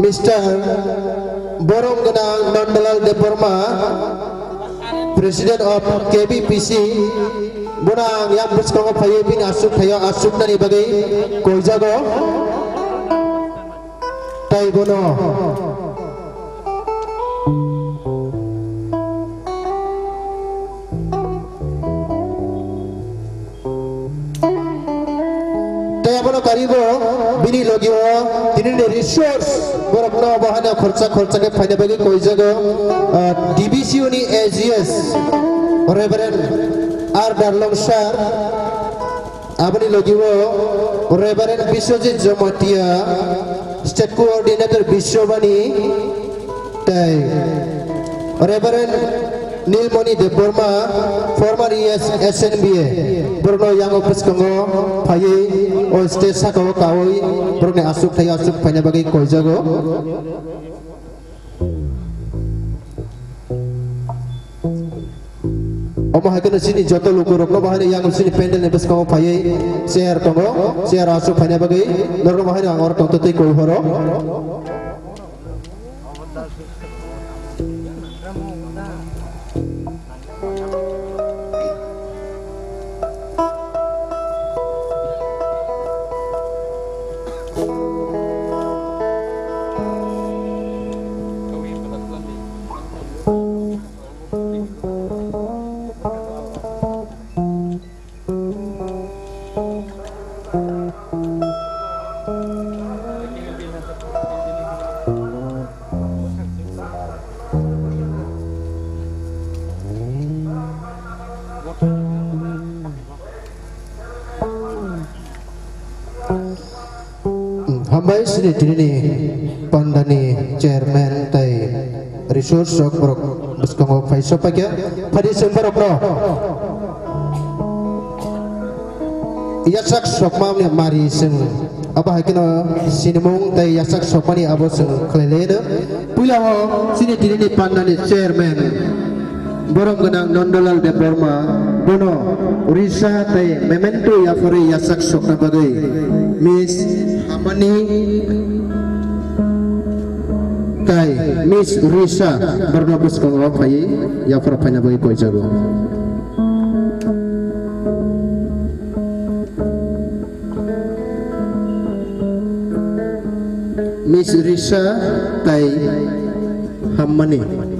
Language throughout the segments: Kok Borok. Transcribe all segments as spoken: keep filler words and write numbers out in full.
Mister Borom Gwnang Nandalal Debbarma, President of K B P C, bono ang yang bwskango phaiwi bini aswk thaio aswknani bagwi koijago. Tai bono Tei abono karibo bini logi o tinini resource borok no bo hano khorcha khorcha khe phaina bagwi koijago, ah, D B C U ni A G S Reverend R Darlong sir, aboni logi o Reverend Biswajit Jamatia, State Coordinator Biswabani, tei Reverend Nilmoni Debbarma, former E S S N B A, borokno yango bwskango phaiwi o stage sakao kaui borokni aswk thai aswk phaina bagwi koijago. Omo hai kheno chini joto lukurokno bahai yang chini pandal ni bwskango phaiwi chair tongo, chair aswk phaina bagwi norokno bahai ang oro tongtwtwi koi horo. Hambai sini tinini pandani chairman tai resource rok borok bwskango phai sopaikha phadi sengborokno yasak sokmani mari seng abo hai kheno sinimung tai yasak sokmani abo seng khlai leno puila o sini tinini pandani chairman Borom gwnang Nandalal Debbarma bono risa tei memento yapharwi yasak sokna bagwi Miss Hamani tei Miss Risa borno bwskango phaiwi yaphar phaina bagwi koijago. Miss Risa tai Hammani.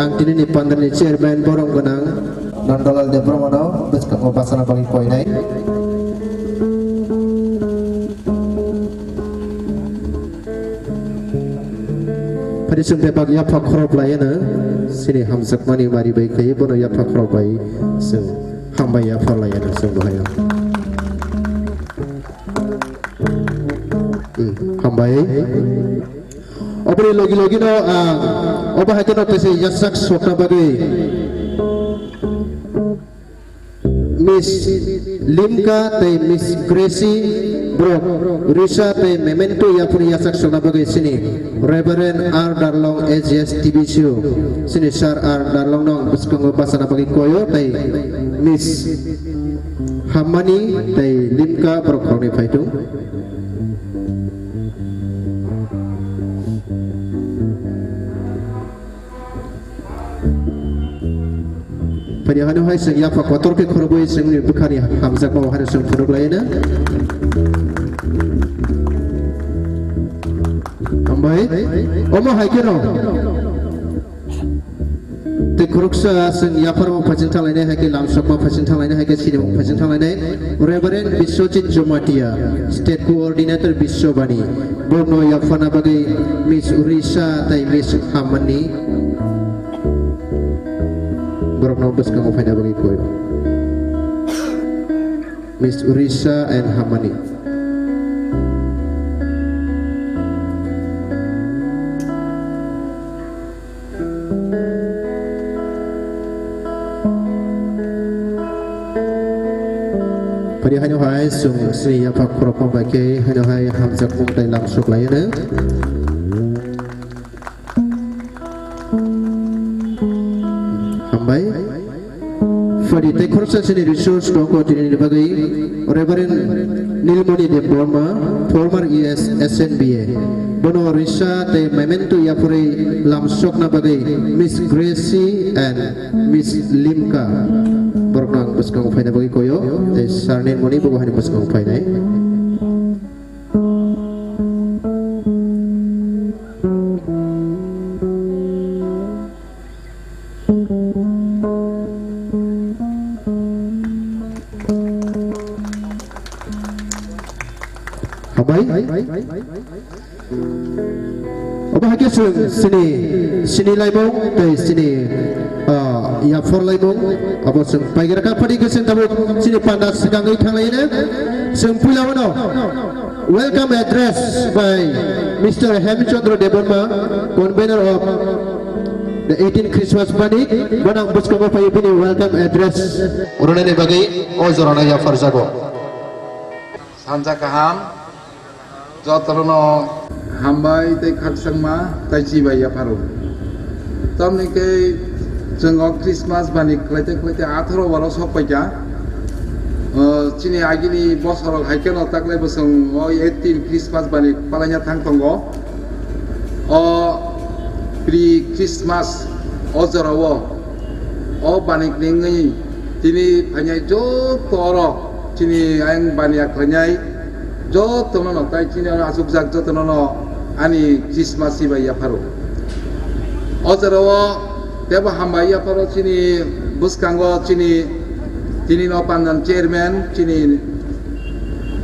Ang tinini pandani chairman borom gwnang Nandalal Debbarmano bwskango bachana bagwi koinai. Phadi chwng bebak yapha khorok laiano, chini hamjakmani mari bai khlaiwi bono yapha khorok bai chwng hambai yapha laiano chwng bohaio. Hmm, hambai. Oboni logi logino ang obo hai kheno tese yasak sokna bagwi. Miss Limka tei Miss Gracie borok risa tei memento yaphuru yasak sokna bagwi sini Reverend R Darlong A G S T B C O sini Sir R Darlong no bwskango bachana bagwi koyo tei Miss Hammani tei Limka borok khoroknwi phaitung. Phani hano hai chwng yapha kotor khe khorokwi chwngni bwkhani hamjakma o hano chwng phunuk laina. Hambai. Omo hai kheno. Tei khoroksa chwng yapharma phaiching thanglainai hai khe lamsokma phaiching thanglainai hai khe sinimung phaiching thanglainai. Reverend Biswajit Jamatia, State Coordinator Biswabani. Borokno yapharna bagwi Miss Urisha tei Miss Hamani. Borokno bwskango phaina bagwi koi. Miss Urisha and Hamani. Phari haino hai chwng sri yapha khorokma bai khe haino hai hamjak mung tei lamsok lai hwno. Hambai. Padi tei khoroksa chini resource tongo tini ni bagwi Reverend Nilmoni Debbarma, former E S S N B A. Bono risa tei memento yapharwi lamsokna bagwi Miss Gracie and Miss Limka borokno ang bwskango phaina bagwi koyo, tei Sir Nilmoni bo bahai ni bwskango phainai. Hambai. Obo hai khe chwng chini, chini laimung tei chini, ah, yaphor laimung abo chwng paigra kha. Padi khe chwng tabuk chini panda swkangwi thanglaina chwng puila uno welcome address by Mister Hemchandra Debbarma, convener of the eighteen Christmas Banik. Bono ang bwskango phaiwi bini welcome address rwnani bagwi o jorano yapharjago. Sanja kaham, jotono hambai tei khakchangma tei chibai yapharo. Tamni khe chwng o Christmas bani khlaite khlaite atharo oro sok paikha. O, chini agini bosorok hai kheno taklai bwswng o eighteen Christmas bani palaina thang tongo. O pre Christmas o jorao o banik ni wngwi tini phainai joto oro chini ayang baniya khlainai jotono no tai chini ano achukjak jotono no ani Christmas chibai yapharo. O jorao tebo hambai yapharo chini bwskango chini tini no pandan chairman chini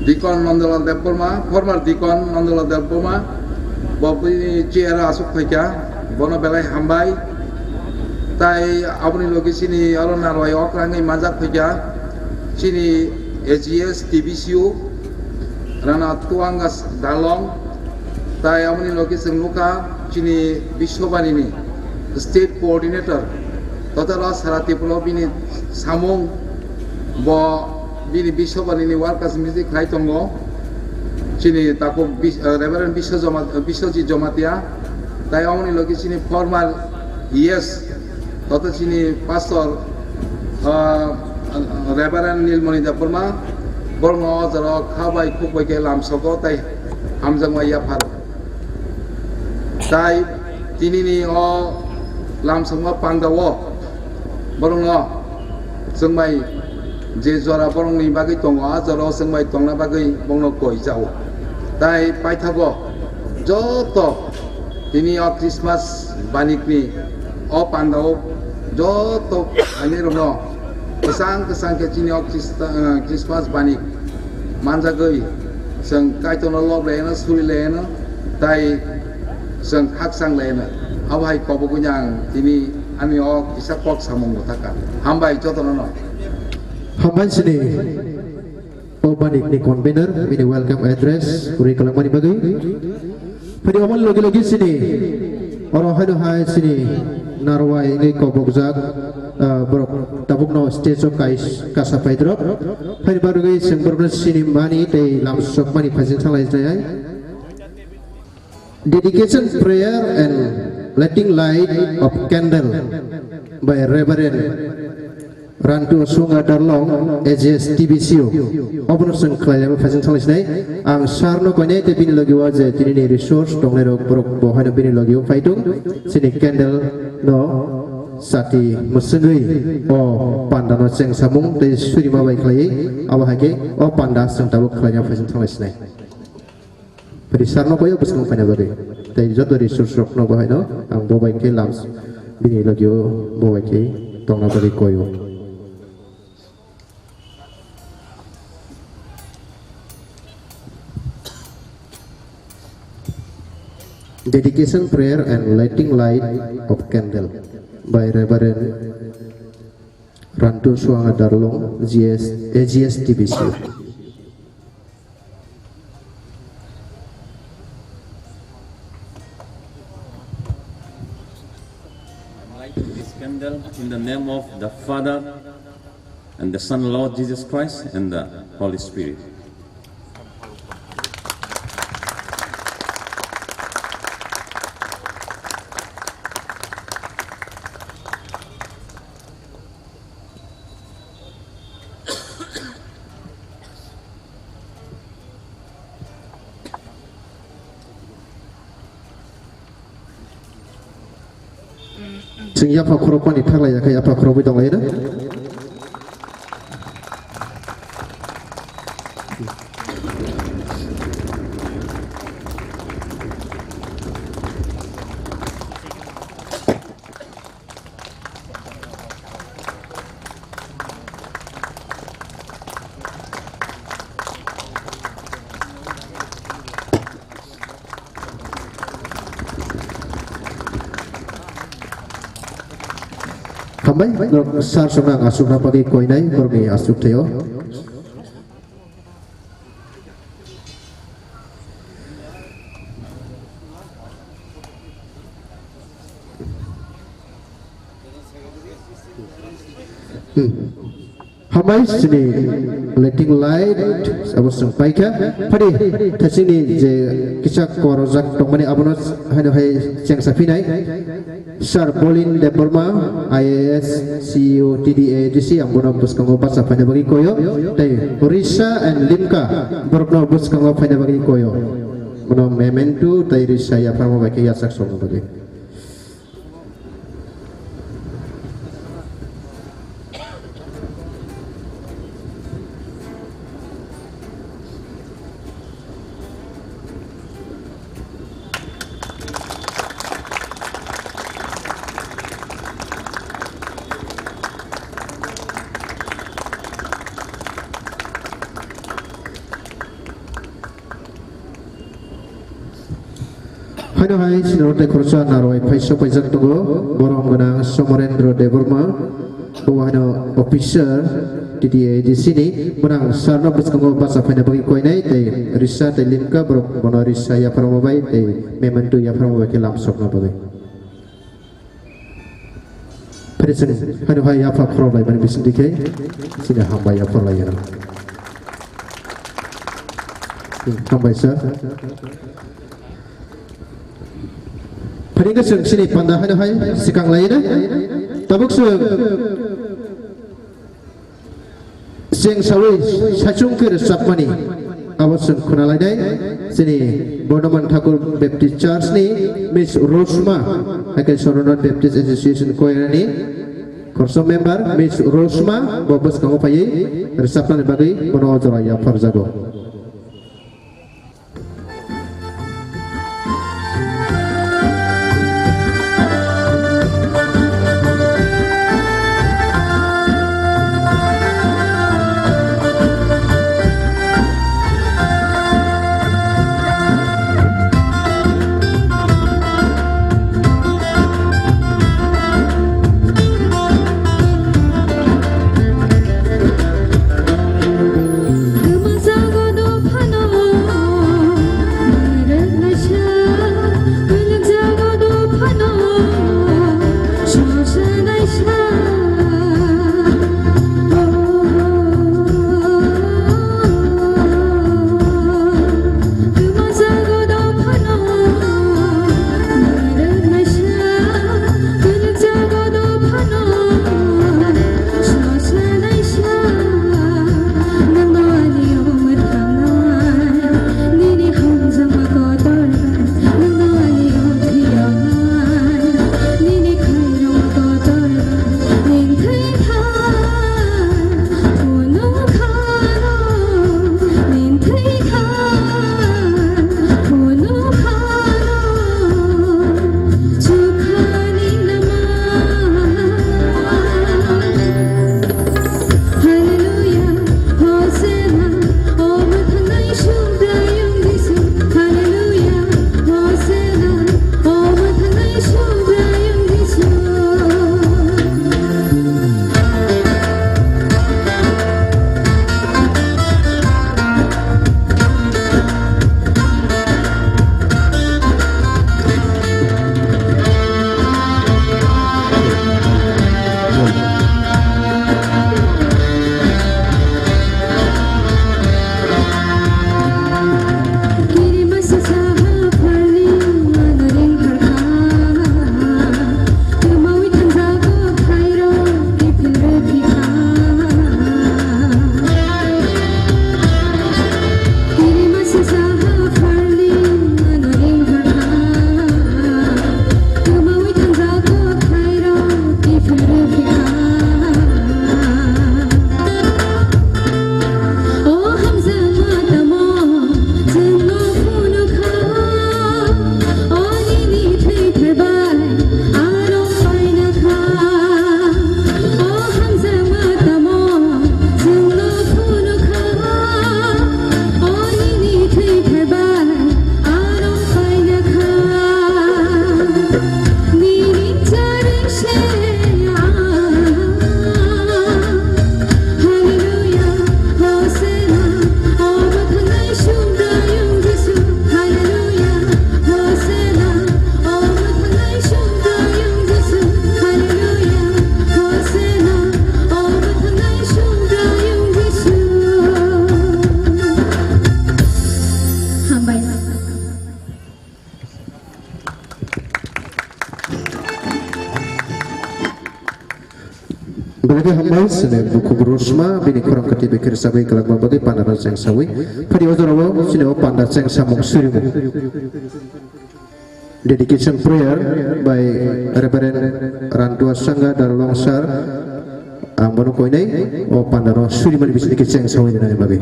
Dikon Nandalal Debbarma, former Dikon Nandalal Debbarma, bo bini chair o aswk phaikha, bono belai hambai. Tai aboni logi chini oro narwai okrangwi manjak phaikha, chini A G S T B C U, Rana Tuangas Dalong, tai aboni logi chwng nukha chini Biswabani ni state coordinator, totala sara Tripura bini samung bo bini Biswabani ni workers meeting khlai tongo. Chini takhuk Bis-, eh, Reverend Biswajoma-, Biswajit Jomatia, tai aboni logi chini former E S, toto chini pastor, ah, Reverend Nilmoni Debbarma, borokno o jora kha bai khuk bai khe lamsogo tai hamjakma yapharo. Tai tinini o lamsokma pandao borokno chwngbai je jora borokni bagwi tongo, a jorao chwngbai tongna bagwi borokno koi chao. Tai paithago joto tini o Christmas banikni o pandao joto phainairokno kwchang kwchang khe chini o Christa-, eh, Christmas banik manjagwi chwng Kaitorno lob laiyano, suri laiyano, tai chwng khakchang laiyano. Abo hai kobogwino ang tini ani o kisa kok samung mwthakha. Hambai jotono no. Hambai sini o banikni convener bini welcome address uri kwlangmani bagwi. Phani omo logi logi sini oro haino hai sini narwai wngwi kobokjak, ah, borok tabukno stage o kais-, kasa paidrop. Phani barogwi chwng borokno sini mani tei lamsok mani phaisin thanglai jai hai. Dedication prayer and lighting light of candle by Reverend Rantu Sunga Darlong, A G S T B C O. Obono chwng khlai laiba phaisin thanglai sinai. Ang sir no koinai tei bini logi o je tini ni resource tongnai rok borok bo haino bini logi o phai tung. Chini candle no sati mwswngwi o panda no chengsamung tei surima bai khlaiwi abo hai khe o panda chwng tabuk khlaina phaisin thanglai sinai. Research no koyo bwskango phaina bagwi. Tei joto resource rok no bo haino ang bo bai khe lams bini logio bo bai khe tongna bagwi koyo. Dedication prayer and lighting light of candle by Reverend Rantu Suanga Darlong, G S, A G S T B C. Light this candle in the name of the Father and the Son, Lord Jesus Christ, and the Holy Spirit. Chwng yapha khorokmani thaklai ya khe yapha khorokwi tonglaina. Hambai, sir songno ang aswkna bagwi koinai borokni aswk thaio. Hmm. Hambai chini lighting light abo chwng paikha. Phadi thachini je kisa korojak tongmani abono haino hai chengsa phinai. Sir Bolin Debbarma, I A S, C E O, T D A D C, ang bono bwskango bacha phaina bagwi koyo. Tei Risa and Limka, borokno bwskango phaina bagwi koyo. Bono memento tei Risa yapharma bai khe yachak sokna bagwi. Haino hai sinoro tei khoroksa narwai phaisa paijak tongo, borom gwnang Somorendra Debbarma, bo haino officer T D A D C ni, gwnang sir no bwskango bacha phaina bagwi koinai tei Risa tei Limka borok bono Risa yapharma bai tei memento yapharma bai khe lamsokna bagwi. Phari chwng haino hai yapha khorok lai mani bising dikhe chini hambai yapha lai yana. Hambai sir. Phari khe chwng chini panda haino hai sikang lai yana. Tabuk chwng Cheng sawi saichung khe rwchapmani abo chwng khwnalainai chini Bornoman Thakur Baptist Church ni Miss Rosma, hai khe Sorona Baptist Association Choir ni khoroksa member Miss Rosma bo bwskango phaiwi rwchapnani bagwi bono o jora yapharjago. Belai khe hambai, chini bukhuk rwsma bini khorang kwtwi bai khe rwchabwi kwlangma bagwi pandano chengsawi. Phadi o jorao chini o panda chengsamung surimu. Dedication prayer by Reverend Rantua Sangha Darlong Sir. Ang bono koinai o pandano surimani bisingtwi khe chengsawi rinani bagwi.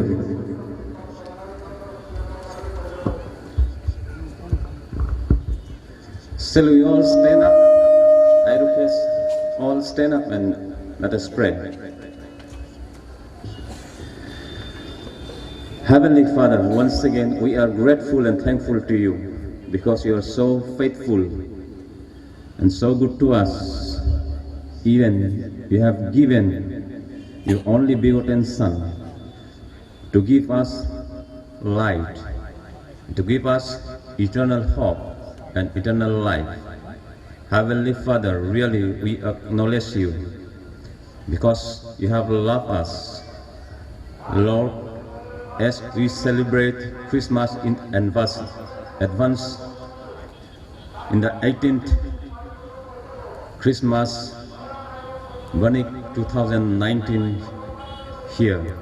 Shall we all stand up? I request all stand up and let us pray. Heavenly Father, once again we are grateful and thankful to you because you are so faithful and so good to us. Even you have given your only begotten Son to give us light, to give us eternal hope and eternal life. Heavenly Father, really we acknowledge you because you have loved us. Lord, as we celebrate Christmas in advance, advance in the eighteenth Christmas, Banik two thousand nineteen here.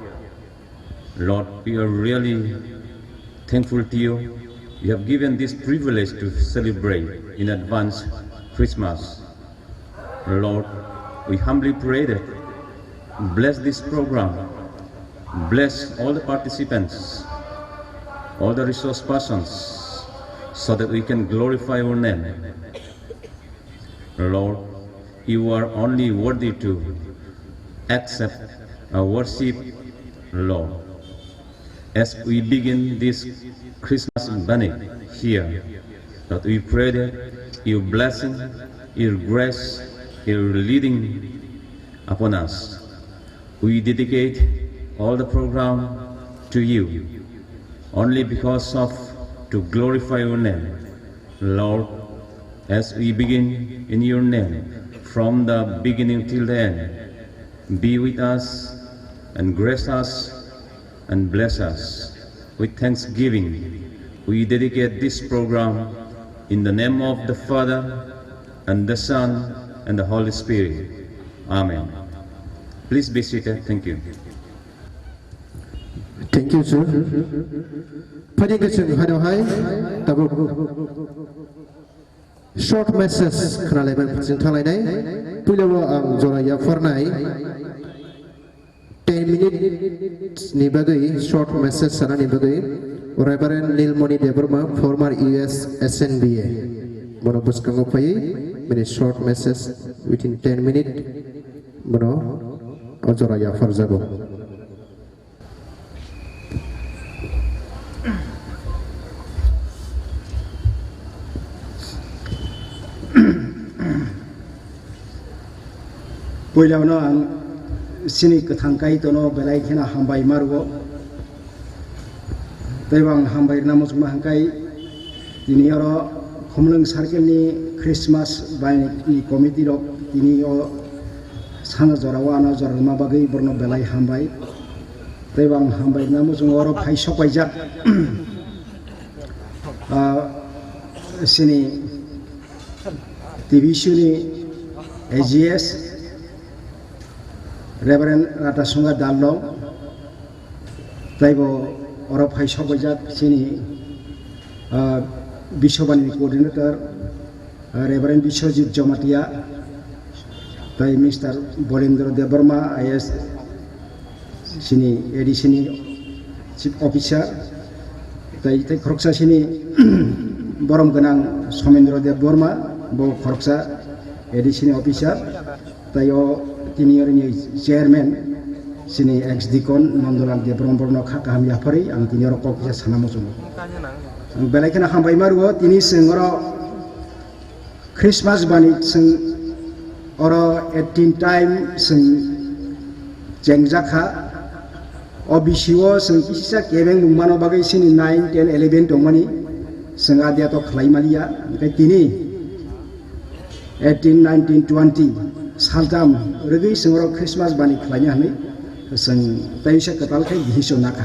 Lord, we are really thankful to you. You have given this privilege to celebrate in advance Christmas. Lord, we humbly pray that bless this program, bless all the participants, all the resource persons, so that we can glorify your name. Lord, you are only worthy to accept our worship, Lord. As we begin this Christmas Banik here, that we pray that your blessing, your grace, your leading upon us. We dedicate all the program to you, only because of to glorify your name. Lord, as we begin in your name, from the beginning till the end, be with us and grace us and bless us. With thanksgiving, we dedicate this program in the name of the Father, and the Son, and the Holy Spirit. Amen. Please be seated. Thank you. Thank you, sir. Phani ke chwng hano hai tabuk short message khna laiban chwng thang lainai. Puila o ang jora yapharnai. Ten minutes ni bagwi short message sana ni bagwi Reverend Nilmoni Debbarma, former U S S N B A. Bono bwskango phaiwi bini short message within ten minute bono o jora yapharjago. Puilano ang chini kwthang Kaitorno belai kheno hambai ma rwo. Tei bo ang hambai rwna muchungma hwnkhai tini oro Khumlwng circle ni Christmas bai ni committee rok tini o sana jora o ano jora rwma bagwi borokno belai hambai. Tei bo ang hambai rwna muchungo oro phai sok paijak. Ah, chini T B C ni A G S, Reverend Rata Sungha Darlong, tei bo oro phai sok paijak chini, ah, Biswabani coordinator, ah, Reverend Biswajit Jamatia, tei Mister Bolendra Debbarma, I A S, chini A D C ni Chief Officer, tei, tei khoroksa chini borom gwnang Somendra Debbarma, bo khoroksa A D C ni officer, tei o tini oroni chairman chini ex deacon Nandalal Debbarma, borokno kha kaham yapharwi ang tini oro kok kisa sana muchungo. Ang belai kheno hambai ma rwo, tini chwng oro Christmas bani chwng oro eighteen time chwng chengjak kha. O bisio chwng kisa kebeng mung mano bagwi chini nine, ten, eleven tongmani chwng adia to khlai maliya. Hwnkhe tini eighteen, nineteen, twenty saltam rwgwi chwng oro Christmas bani khlaina hwnwi chwng tei se kwtal khe bihiso nakha.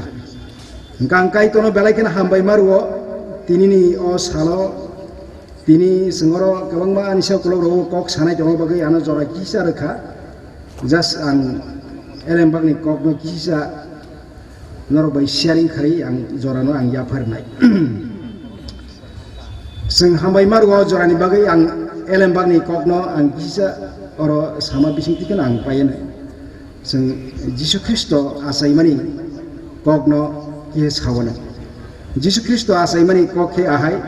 Hwnkhe ang Kaitorno belai kheno hambai ma rwo tinini o salo. Tini chwng oro kwbangma ani sak ukulok rogo kok sanai tongma bagwi ano jora kisa rwkha. Just ang Elembakni kokno kisa norok bai sharing khai ang jorano ang yapharnai. Chwng hambai maru o jorani bagwi ang Elembakni kokno ang kisa oro sama bising tikhe ang payanai. Chwng Jisu Khristo achaimani kokno khe sawanai. Jisu Khristo achaimani kok khe ahai,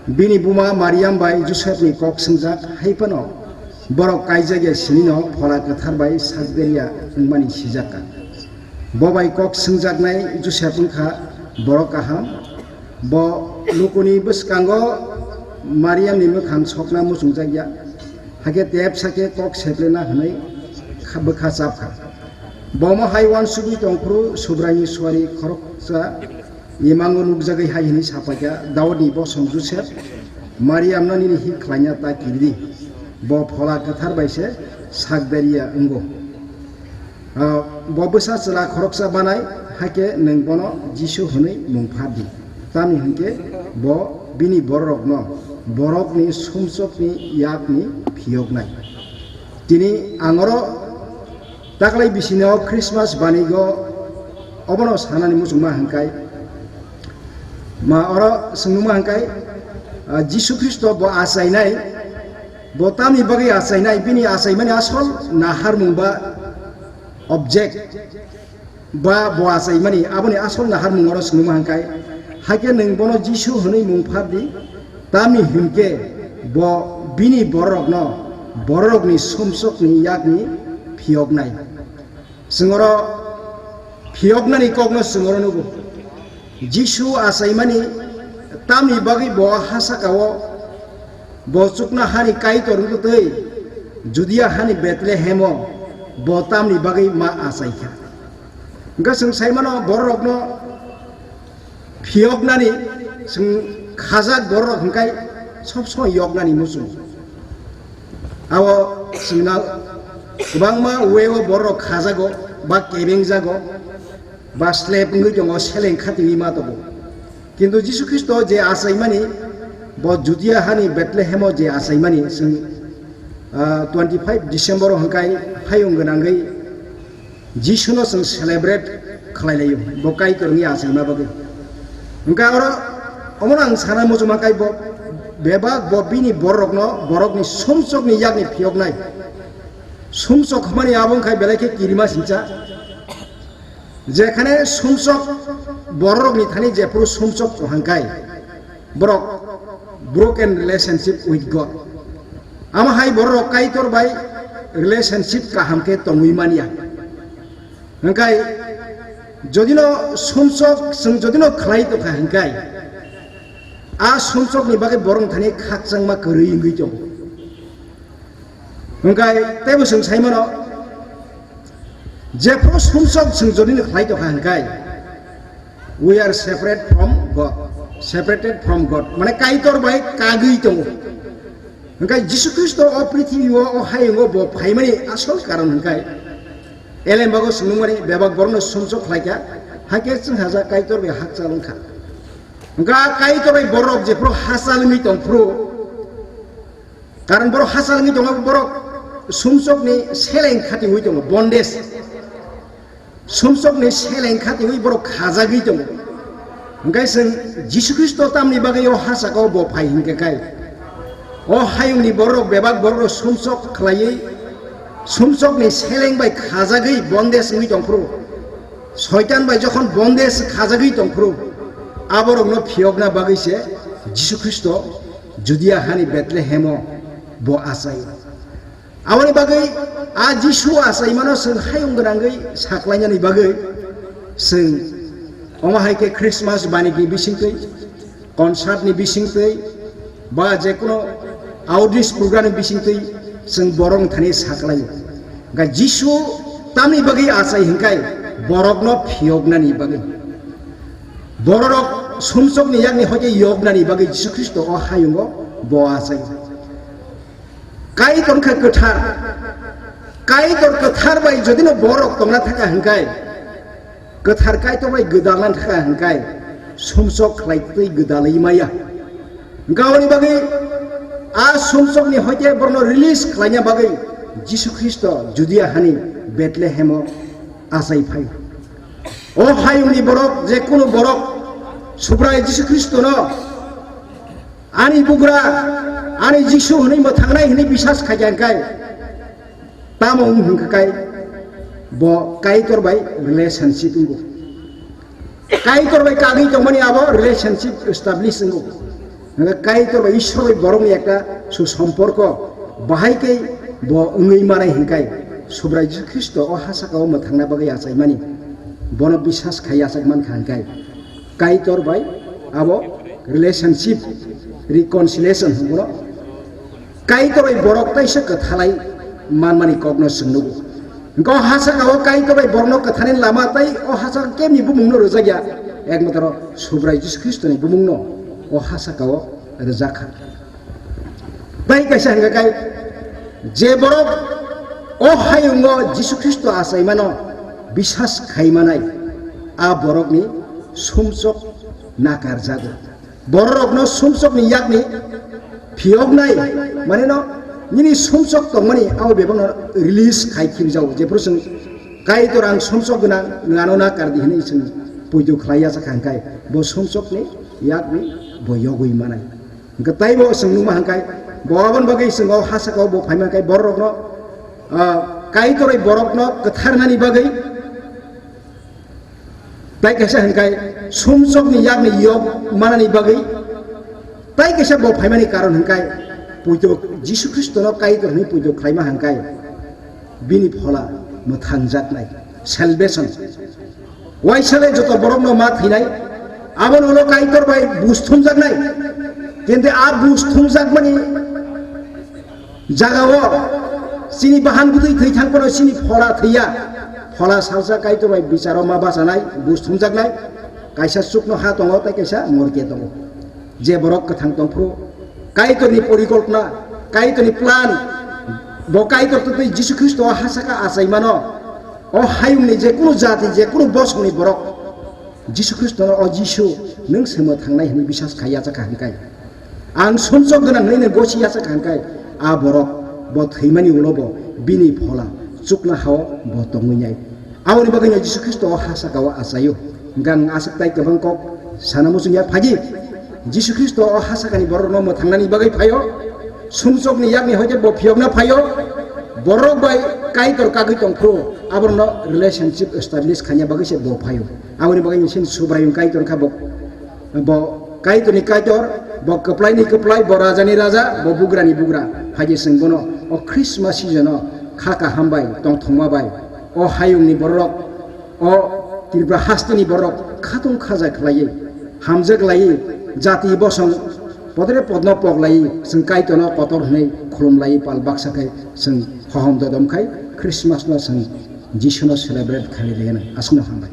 bini buma Mariam bai Josepni kok swngjak, hai phano borok kaijak ya sinino Phola Kwthar bai sakderia wngmani sijak kha. Bo bai kok swngjaknai Josep wngkha borok kaham. Bo lukuni bwskango Mariamni mwkhang sokna muchungjak ya, hakhe tepsa khe kok seplena hwnwi kha-, bwkha chap kha. Bomo hai uansugwi tongphuru Subraini suari khoroksa imango nukjagwi hai hwnwi sapaikha, Daudni bosong Josep, Mariamno nini hik khlaina ta kiridi, bo Phola Kwthar bai se sakderia wngo. Ah, bo bwsa chwla khoroksa banai, hakhe nwng bono Jisu hwnwi mung phar di. Tamni hwnkhe bo bini bororokno borokni sumsokni yakni phiyoknai. Tini ang oro taklai bisino Christmas banigo obono sanani muchungma hwnkhai, ma oro swngma hwnkhai, ah, Jisu Khristo bo achainai, bo tamni bagwi achainai, bini achaimani asol naharmung ba object ba bo achaimani aboni asol naharmung oro swngma hwnkhai, hakhe nwng bono Jisu hwnwi mung phar di, tamni hwnkhe bo bini bororokno bororokni sumsokni yakni phiyoknai. Chwng oro phiyoknani kokno chwng oro nugo. Jisu achaimani tamni bagwi bo ha saka-o bo chukna hani Kaitor wngwi twi Judia hani Bethlehemo bo tamni bagwi ma achaikha. Hwnkhe chwng saimano bororokno phiyoknani chwng khajak bororok hwnkhe sob somoi yoknani muchung. Abo chwngno kwbangma way o bororok khajago ba kebengjago ba slep wngwi tongo, seleng khatiwi ma tongo. Kintu Jisu Khristo je achaimani, bo Judia hani Bethlehemo je achaimani, chwng, ah, twenty five December o hwnkhe hayung gwnangwi Jisuno chwng celebrate khlai laio, bo Kaitor wngya achaima bagwi. Hwnkhe oro, omono ang sana muchungma khe bo bebak bo bini bororokno, borokni sumsokni yakni phiyoknai. Sumsok hwnmani abo wngkha belai khe kirima singcha. Jekhane sumsok bororokni thani jephuru sumsok hwnkhe borok broken relationship with God. Amo hai bororok Kaitor bai relationship kaham khe tongwi manya. Hwnkhe jodino sumsok, chwng jodino khlai tongkha hwnkhe, a sumsokni bagwi borokni thani khakchangma kwrwi wngwi tongo. Hwnkhe teibo chwng saimano, jephuru sumsok chwng jodino khlai tongkha hwnkhe, we are separate from God, separated from God, mane Kaitor bai kagwi tongo. Hwnkhe Jisu Khristo o prithibi o, o hayungo bo phaimani asol karon hwnkhe, Elembago swngmani bebak borokno sumsok khlaikha, hakhe chwng haja Kaitor bai hakchal wngkha. Hwnkhe a Kaitor bai borok jephuru hachal wngwi tongphuru, karon borok hachal wngwi tongo, borok sumsokni seleng khatiwi tongo, bondage. Sumsokni seleng khatiwi borok khajagwi tongo. Hwnkhe chwng Jisu Khristo tamni bagwi o ha saka-o bo phai hwnkhe khai, o hayungni borok bebak borok sumsok khlaiwi, sumsokni seleng bai khajagwi bondage wngwi tongphuru, Soitan bai jokhon bondage khajagwi tongphuru, aborokno phiyokna bagwi se Jisu Khristo Judia hani Bethlehemo bo achai. Aboni bagwi a Jisu achaimano chwng hayung gwnangwi saklainani bagwi chwng omo hai khe Christmas banikni bisingtwi, concert ni bisingtwi, ba je kono outreach program ni bisingtwi chwng borok thani saklaio. Ga Jisu tamni bagwi achai hwnkhe borokno phiyoknani bagwi. Bororok sumsokni yakni hoite yoknani bagwi Jisu Khristo o hayungo bo achai. Kaitor khe kwthar. Kaitor kwthar bai jodino borok tongna thaka hwnkhe, kwthar Kaitor bai gwdalna thaka hwnkhe, sumsok khlai twi gwdalwi maya. Hwnkhe aboni bagwi a sumsokni hoite borokno release khlaina bagwi Jisu Khristo Judia hani Bethlehemo achai phai. O hayungni borok, je kunu borok Subrai Jisu Khristono, "Ani bugra, ani Jisu," hwnwi mwthangnai hwnwi bisas khaikha hwnkhe, tamo wng hwnkhe kai bo Kaitor bai relationship wngo. Kaitor bai kagwi tongmani abo relationship establish wngo. Hwnkhe Kaitor bai Ishwar bai borokni ekta susomporko bahai khe bo wngwi manai hwnkhe Subrai Jisu Khristo o ha saka o mwthangna bagwi achaimani, bono bisas khai achai mankha hwnkhe Kaitor bai abo relationship, reconciliation hwnwi bono Kaitor bai borok teisa kwthalai manmani kokno chwng nugo. Hwnkhe o ha saka o Kaitor bai borokno kwtharni lama tei o ha saka kebni bumungno rwjakya, ekmatro Subrai Jisu Khristoni bumungno o ha saka o rwjakha. Tei kaisa hwnkhe kai, je borok o hayungo Jisu Khristo achaimano bisas khaimanai, a borokni sumsok nakarjago. Bororokno sumsokni yakni phiyoknai, maneno nini sumsok tongmani abo bebakno release khai khibijao. Jephuru chwng Kaitor ang sumsok gwnang, nwngano nakardi hwnwi chwng poito khlai ya chakha hwnkhe, bo sumsokni yakni bo yogwi manai. Hwnkhe taibo chwng nukma hwnkhe, bo aboni bagwi chwng o ha saka o bo phaima hwnkhe bororokno, ah, Kaitor bai borokno kwtharnani bagwi, tai kaisa hwnkhe sumsokni yakni yok manani bagwi, tai kaisa bo phaimani karon hwnkhe poito Jisu Khristono Kaitor hwnwi poito khlaima hwnkhe bini phola mwthangjaknai, salvation. Waisale joto borokno ma thwinai, abono ulo Kaitor bai buj thumjaknai. Kente a buj thumjakmani jagao chini bahan bwtwi thwi thang phano chini phola thwiya. Phola salsa Kaitor bai bicharo ma bachanai, buj thumjaknai. Kaisa chukno ha tongo tei kaisa morke tongo. Je borok kwthang tongphuru, Kaitorni porikolpona, Kaitorni plan, bo Kaitor twi Jisu Khristo o ha saka achaimano, o hayungni je kunu jati, je kunu bosongni borok Jisu Khristono, "O Jisu, nwng se mwthangnai," hwnwi bisas khai yachakha hwnkhe, ang sumsok gwnang hwnwi nw gosi yachakha hwnkhe, a borok bo thwimani ulo bo bini phola chukna hao bo tongwi nai. Aboni bagwino Jisu Khristo o ha saka o achaio. Hwnkhe ang aswk tai kwbang kok sana muchungya phagi. Jisu Khristo o ha sakani borokno mwthangnani bagwi phaio. Sumsokni yakni hoite bo phiyokna phaio. Borok bai Kaitor kagwi tongphuru, aborokno relationship establish khaina bagwi se bo phaio. Aboni bagwi chini Subraiyung Kaitor kha bo, bo Kaitorni Kaitor, bo kwplaini kwplai, bo rajani raja, bo bugrani bugra. Phagi chwng bono o Christmas season o kha kaham bai, tongthokma bai, o hayungni borok, o Tripura hasteni borok khatung khaja khlaiwi, hamjak laiwi, jati bosong podre podno pok laiwi, chwng Kaitorno kotor hwnwi khulum laiwi pal baksa khai chwng hohom dodom khai Christmas no chwng Jisu no celebrate khai rwgwino aswkno hambai.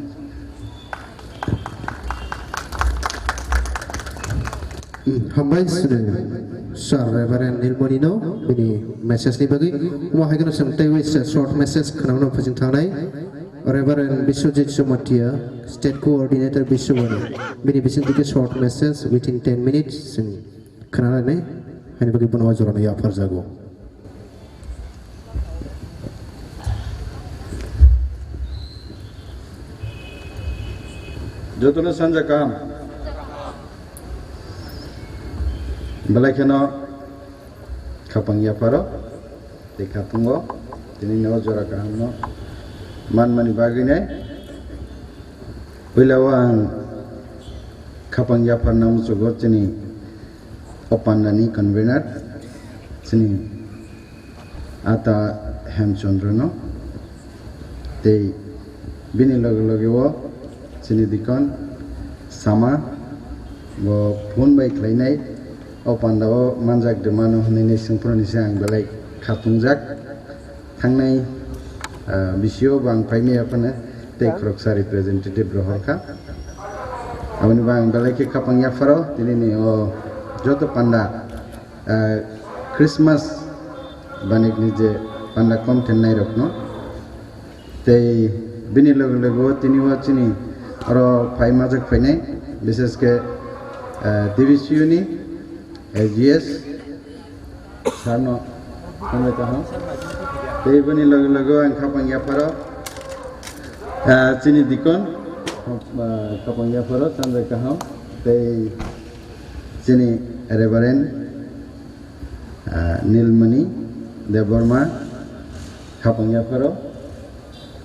Hambai sini Sir Reverend Nilmoni no bini message ni bagwi. Omo hai kheno chwng teiwi se short message khwnamano phajing thangnai. Reverend Biswajit Jamatia, State Coordinator Biswani, bini bising dike short message within ten minutes chwng khwnanani, haini bagwi bono o jorano yapharjago. Jotono sanja kaham. Belai kheno khapang yapharo tei khatungo tini no jora kahamno manmani bagwinai. Puila o ang khapang yapharna muchugo chini o pandani convener chini Ata Hemchandra no tei bini loge loge o chini dikon sama bo phone bai khlainai o panda o manjak de mano hwnwi swngphuru ni se ang belai khatungjak. Thangnai, ah, bisio bo ang phaimaya phano tei khoroksa representative rohor kha. Aboni bo ang belai khe khapang yapharo tini ni o joto panda, ah, Christmas banik ni je panda kom khe nai rok no. Tei bini loge loge o tini o chini oro phai majak phainai, bishesh khe, ah, D V C U ni A G S, Sir no hambai kaham. Tei boni loge loge ang khapang yapharo, ah, chini dikon, ah, khapang yapharo, sanjai kaham, tei chini Reverend, ah, Nilmani Debbarma, khapang yapharo.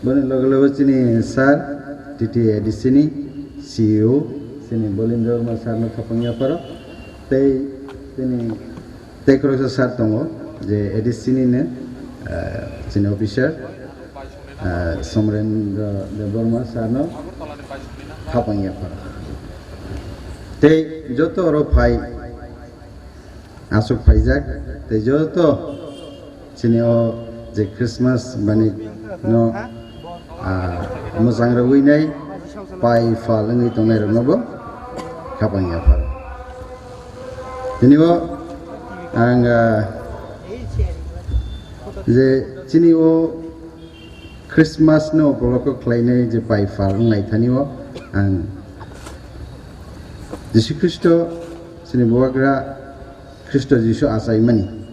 Boni loge loge chini sir, T T A D C ni C E O, chini Bolindra Debbarma sir no khapang yapharo. Tei chini Tei khoroksa sir tongo, je A D C ni no, ah, chini officer, ah, Somrendra Debbarma sir no khapang yapharo. Tei joto oro phai, aswk phaijak, tei joto chini o je Christmas bani no, ah, mwchang rwui nai pai phal wngwi tongnai rokno bo khapang yapharo. Tini o ang, ah, je chini o Christmas no upolokho khlainai je pai phal wnglai thani o ang Jisu Khristo chini bubagra Khristo Jisu achaimani.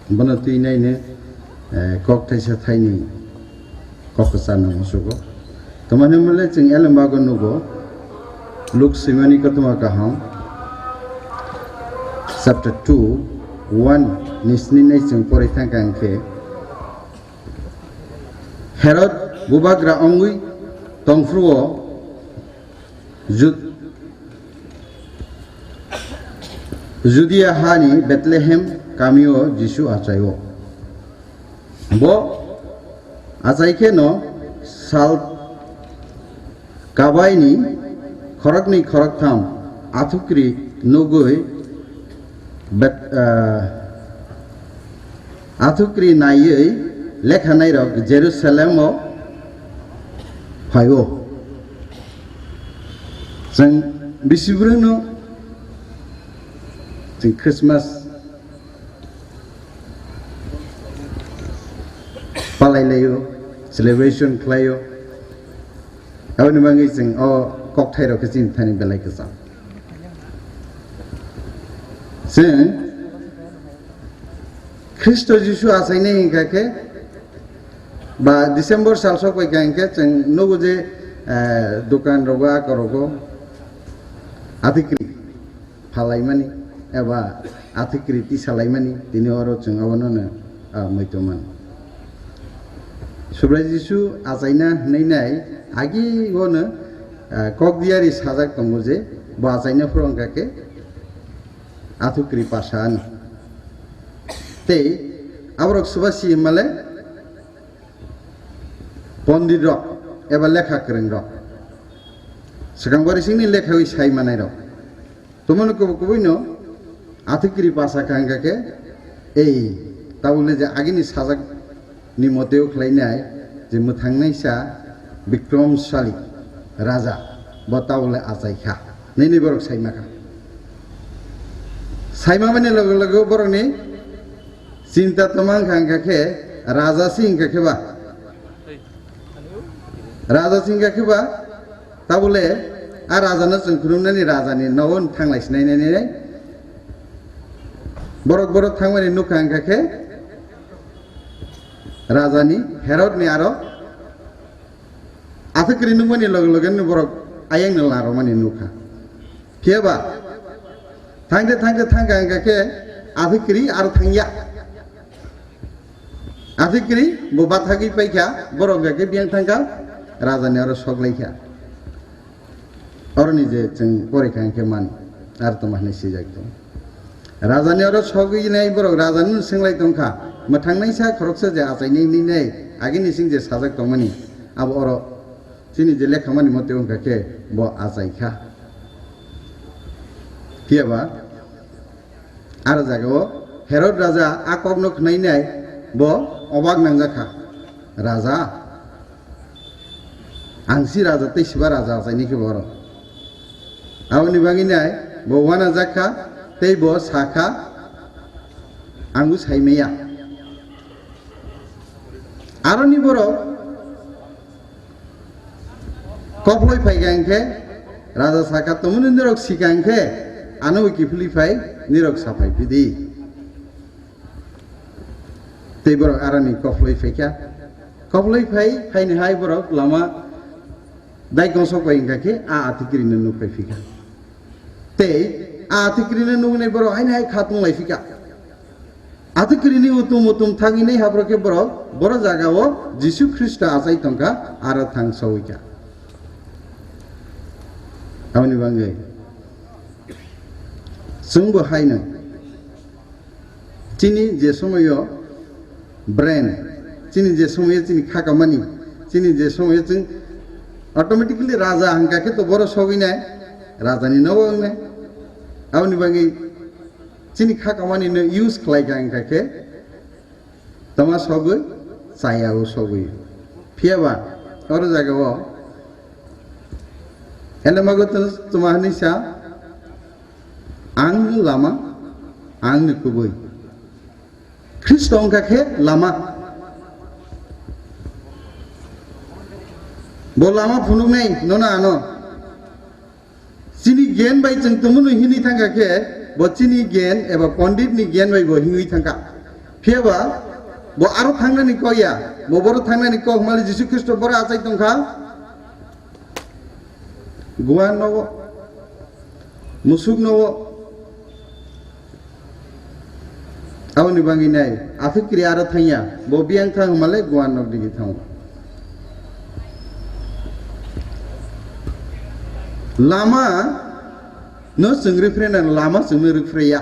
Bono twi naino, eh, kok thaisa thaini kok kwchar no musugo. Tamo hwnwi mole chwng elembago nugo, Luk swimani kothoma kaham, chapter two, one ni sini nai chwng pori thangkha hwnkhe, Herod bubagra wngwi tongphuru-o Ju-, Judia hani Bethlehem kamio Jisu achaio. Bo achai khe no sal kabaini khoroknwi khoroktham athukri nugwi Bet-, ah, athukri naiwi lekhanairok Jerusalemo phaio. Chwng bisibrwngno chwng Christmas palai laio, celebration khlaio. Aboni bagwi chwng o kokthairok khe chini thani belai kwcham. Chwng Khristo Jisu achainai hwnkha khe ba December sal sok bai kha hwnkhe chwng nugo je, eh, dukan rogo, ako rogo athikri phalaimani eba athikri tisalaimani, tini oro chwng abono no, ah, muitu mano. Subrai Jisu achaina hwnwi nai agi bono, ah, kok diyari sajak tongo je bo achaina phuru wngkha khe athukri pasa ano. Tei aborok subasi himale pondit rok eba lekha kwrwng rok, swkang bari singni lekhawi sai manai rok. Tomoni kubui kubui no athikri pasa kha hwnkha khe, ei, tabukle je agini sajak ni moteo khlainai je mwthangnaisa Bikramsali Raja bo tabukle achai kha. Nini borok saima kha. Saima mani loge loge borokni chinta tongma wngkha hwnkha khe raja si wngkha khe ba. Raja si wngkha khe ba. Tabole a rajano chwng khulumnani rajani nogo thanglai sinai nai nai. Borok borok thangmani nukha wngkha khe rajani Herodni aro athukri nukmani loge loge borok ayangno larokmani nukha. Phiya ba thangde thangde thangkha wngkha khe athukri aro thangya. Athikri bo bathagwi paikha, borok hwnkha khe biyang thangkha, rajani oro sok laikha. Oroni je chwng porikha hwnkhe man, ar tongma hwnwi swijak tongo. Rajani oro sogwi nai borok rajani no swnglai tongkha, mwthangnaisa khoroksa je achainai nini nai, agini sing je sajak tongmani, abo oro chini je lekhamani mote wngkha khe bo achaikha. Phiya ba, Aro jagao Herod raja a kokno khnainai bo obak nangjakha, "Raja, ang si raja tei siba raja achaini khe bo oro." Aboni bagwi nai bo uanajak kha tei bo sa kha, "Ang bo sai maya." Aroni borok Koploi phai kha hwnkhe raja sakha, "Tumuni norok sikha hwnkhe ano bo kiphilwi phai, norok saphai phidi." Tei borok aroni koploi phaikha. Koploi phai, phaini hai borok lama dai gongsok bai wngkha khe a athikirino nuk phai phikha. Tei a athikirino nuknai borok haini hai kha tonglai phikha. Athikiri ni utum utum thangwi nai haphro khe borok boro jaga o Jisu Khristo achai tongkha aro thang sogwi kha. Aboni bagwi chwngbo haino chini je somoyo brain, chini je somoyo chini khakamani, chini je somoyo chwng automatically raja hangkha khe to boro sogwi nai, raja ni nogo wngnai. Aboni bagwi chini khakamani no use khlai kha wngkha khe tama sogwi chaya o sogwi. Phiya ba oro jaga o elemago tama hinwi sa ang ni lama, ang ni kubui. Khristo wngkha khe lama. Bo lama phunuknai nono ano. Chini gen bai chwng tongmano hinwi thangkha khe, bo chini gen eba pondit ni gen bai bo hinwi thangkha. Phiya ba bo aro thangnani kok ya, bo boro thangnani kok hwnmale Jisu Khristo boro achai tongkha. Guan nogo, musuk nogo. Aboni bagwi nai, athikiri aro thangya, bo biyang thang hwnmale guan nok digi thango. Lama no chwng rifrena, lama chwngno rifreya.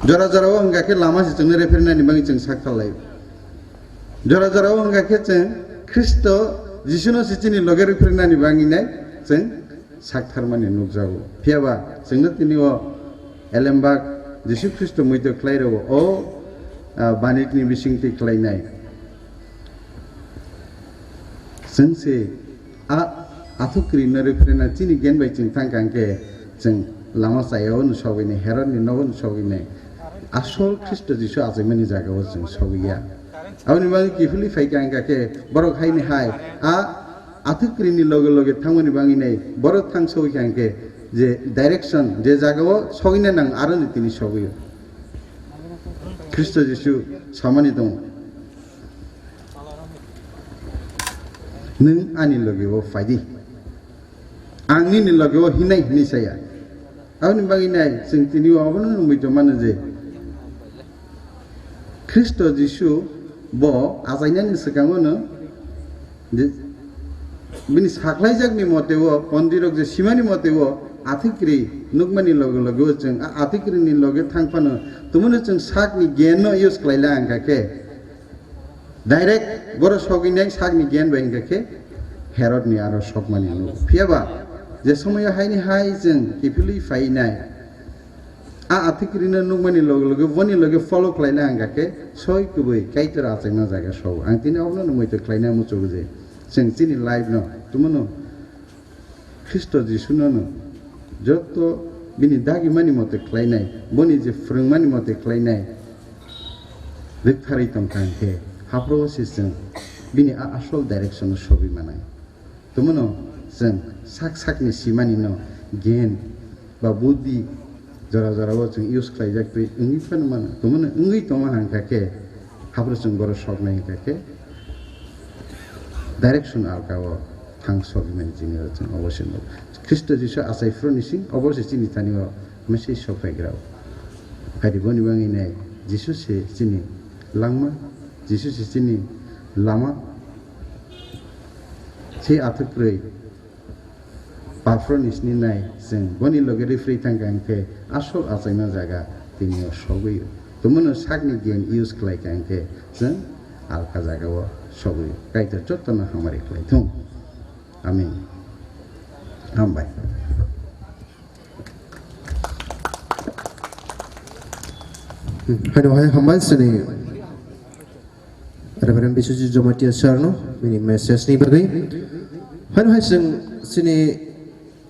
Jora jora o hwnkha khe lama se chwngno rifrenani bagwi chwng sak kha lai. Jora jora o hwnkha khe chwng Khristo Jisuno se chini loge rifrenani bagwi nai chwng saktharmani nukjago. Phiya ba chwngno tini o elembak Jisu Khristo muitu khlai rwo o, ah, banitni bisingtwi khlainai. Chwng se a athukiri no rifrena chini gen bai chwng thang kha hwnkhe chwng lama chaya o no sogwi nai, Herod ni nogo no sogwi nai. Asol Khristo Jisu achaimani jaga o chwng sogwi ya. Aboni bagwi kiphilwi phai kha hwnkha khe borok haini hai a athukiri ni loge loge thangmani bagwi nai borok thang sogwi kha hwnkhe je direction je jaga o sogwina nang aro ni tini sogwi o. Khristo Jisu samani tongo. Nwng ani loge o phai di. Ang nini loge o hinai hinwi saya. Aboni bagwi nai chwng tini o abono nungwi tongmano je Khristo Jisu bo achainani swkango no je bini sakhlaijakni mote o pondirok je simani mote o athikiri nukmani loge loge o chwng a athikiri ni loge thang phano tumuni chwng sakni gen no use khlai la hwnkha khe Direct boro sogwi nai sakni gen bai hwnkha khe Herod ni aro sokmani nugo. Phiya ba je somoyo haini hai chwng kiphilwi phai nai, a athikiri no nukmani loge loge boni loge follow khlai na hwnkha khe soi kubui Kaitor achai ma jaga sogo. Ang tini obono no muitu khlai na muchugo je chwng chini life no tumano Khristo Jisuno no joto bini dagimani mote khlainai, boni je phwrwngmani mote khlainai, rwktharwi tong kha hwnkhe, haphro se chwng bini a asol direction-o sogwi manai. Tumano chwng sak sakni simani no gen ba buddhi jora jora o chwng use khlaijak twi wngwi phano mano. Tumano wngwi tongma hwnkha khe, haphro chwng boro soknai hwnkha khe, direction alka o thang sogwi mani chini o chwng obo se nuk. Khristo Jisu achai phuru ni sing obo se chini thani o message sok phai gra o. Haidi boni bagwi nai Jisu se chini langma, Jisu se chini lama, se athuk kwrwi. Paphro ni sini nai chwng boni loge rifrwi thang kha hwnkhe asol achaima jaga tini o sogwi o. Tumano sakni gen use khlai kha hwnkhe chwng alka jaga o sogwi o. Kaitor jotono hamari khlai thung. Amen. Hambai. Haino hai hambai sini. Reverend Biswajit Jamatia sir no bini message ni bagwi. Haino hai chwng chini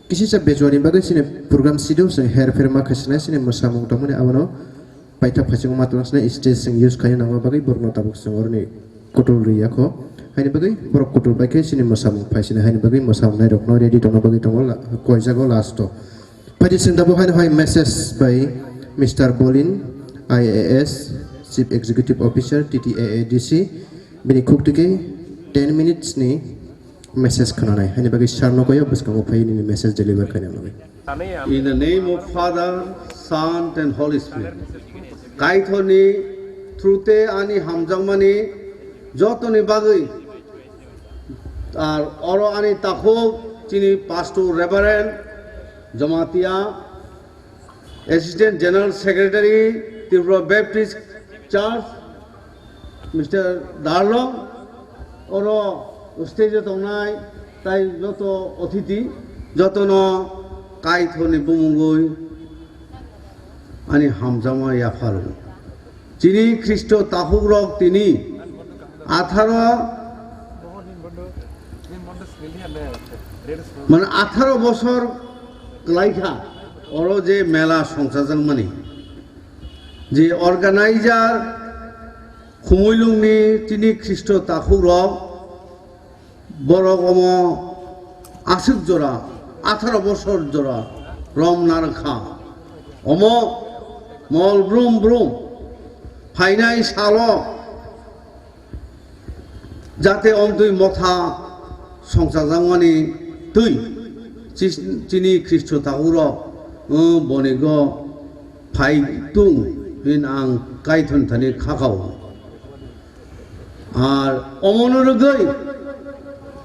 kisisa bejwani bagwi chini program sido chwng her pher ma khasinai chini mwsamung tongmani abono paithak phaising ma tong sinai stage chwng use khaina nangma bagwi borokno tabuk chwng oroni kutul ri yakho. Haini bagwi borok kutul bai khe chini mwsamung phaisinai haini bagwi mwsamung nairokno ready tongna bagwi tongo la-, koijago last o. Phaidi chwng tabuk haino hai message bai Mister Bolin I A S, Chief Executive Officer, T T A A D C, bini khuk twi khe ten minutes ni message khwnanai. Hani bagwi sir no koyo bwskango phai nini message deliver khaina bagwi. In the name of Father, Son and Holy Spirit. Kaithorni through te ani hamjakmani jotoni bagwi ar oro ani takhuk chini Pastor Reverend Jamatia, Assistant General Secretary, Tripura Baptist Church, Mister Darlong, oro stage o tongnai tai joto othiti, jotono Kaithorni bumungwi ani hamjakma yapharo. Chini Khristo takhuk rok tini atharo, mane atharo bosor kwlaikha oro je mela songchajakmani. Je organizer Khumuilungni chini Khristo takhuk rok, borok omo aswk jora, atharo bosor jora rom narwkha. Omo mol brum brum phainai salo jate omtwi motha songchajakmani twi chis-, chini Khristo takhuk rok, uh, bonigo phai tung hin ang Kaithorni thani khakao. Ar omono rwgwi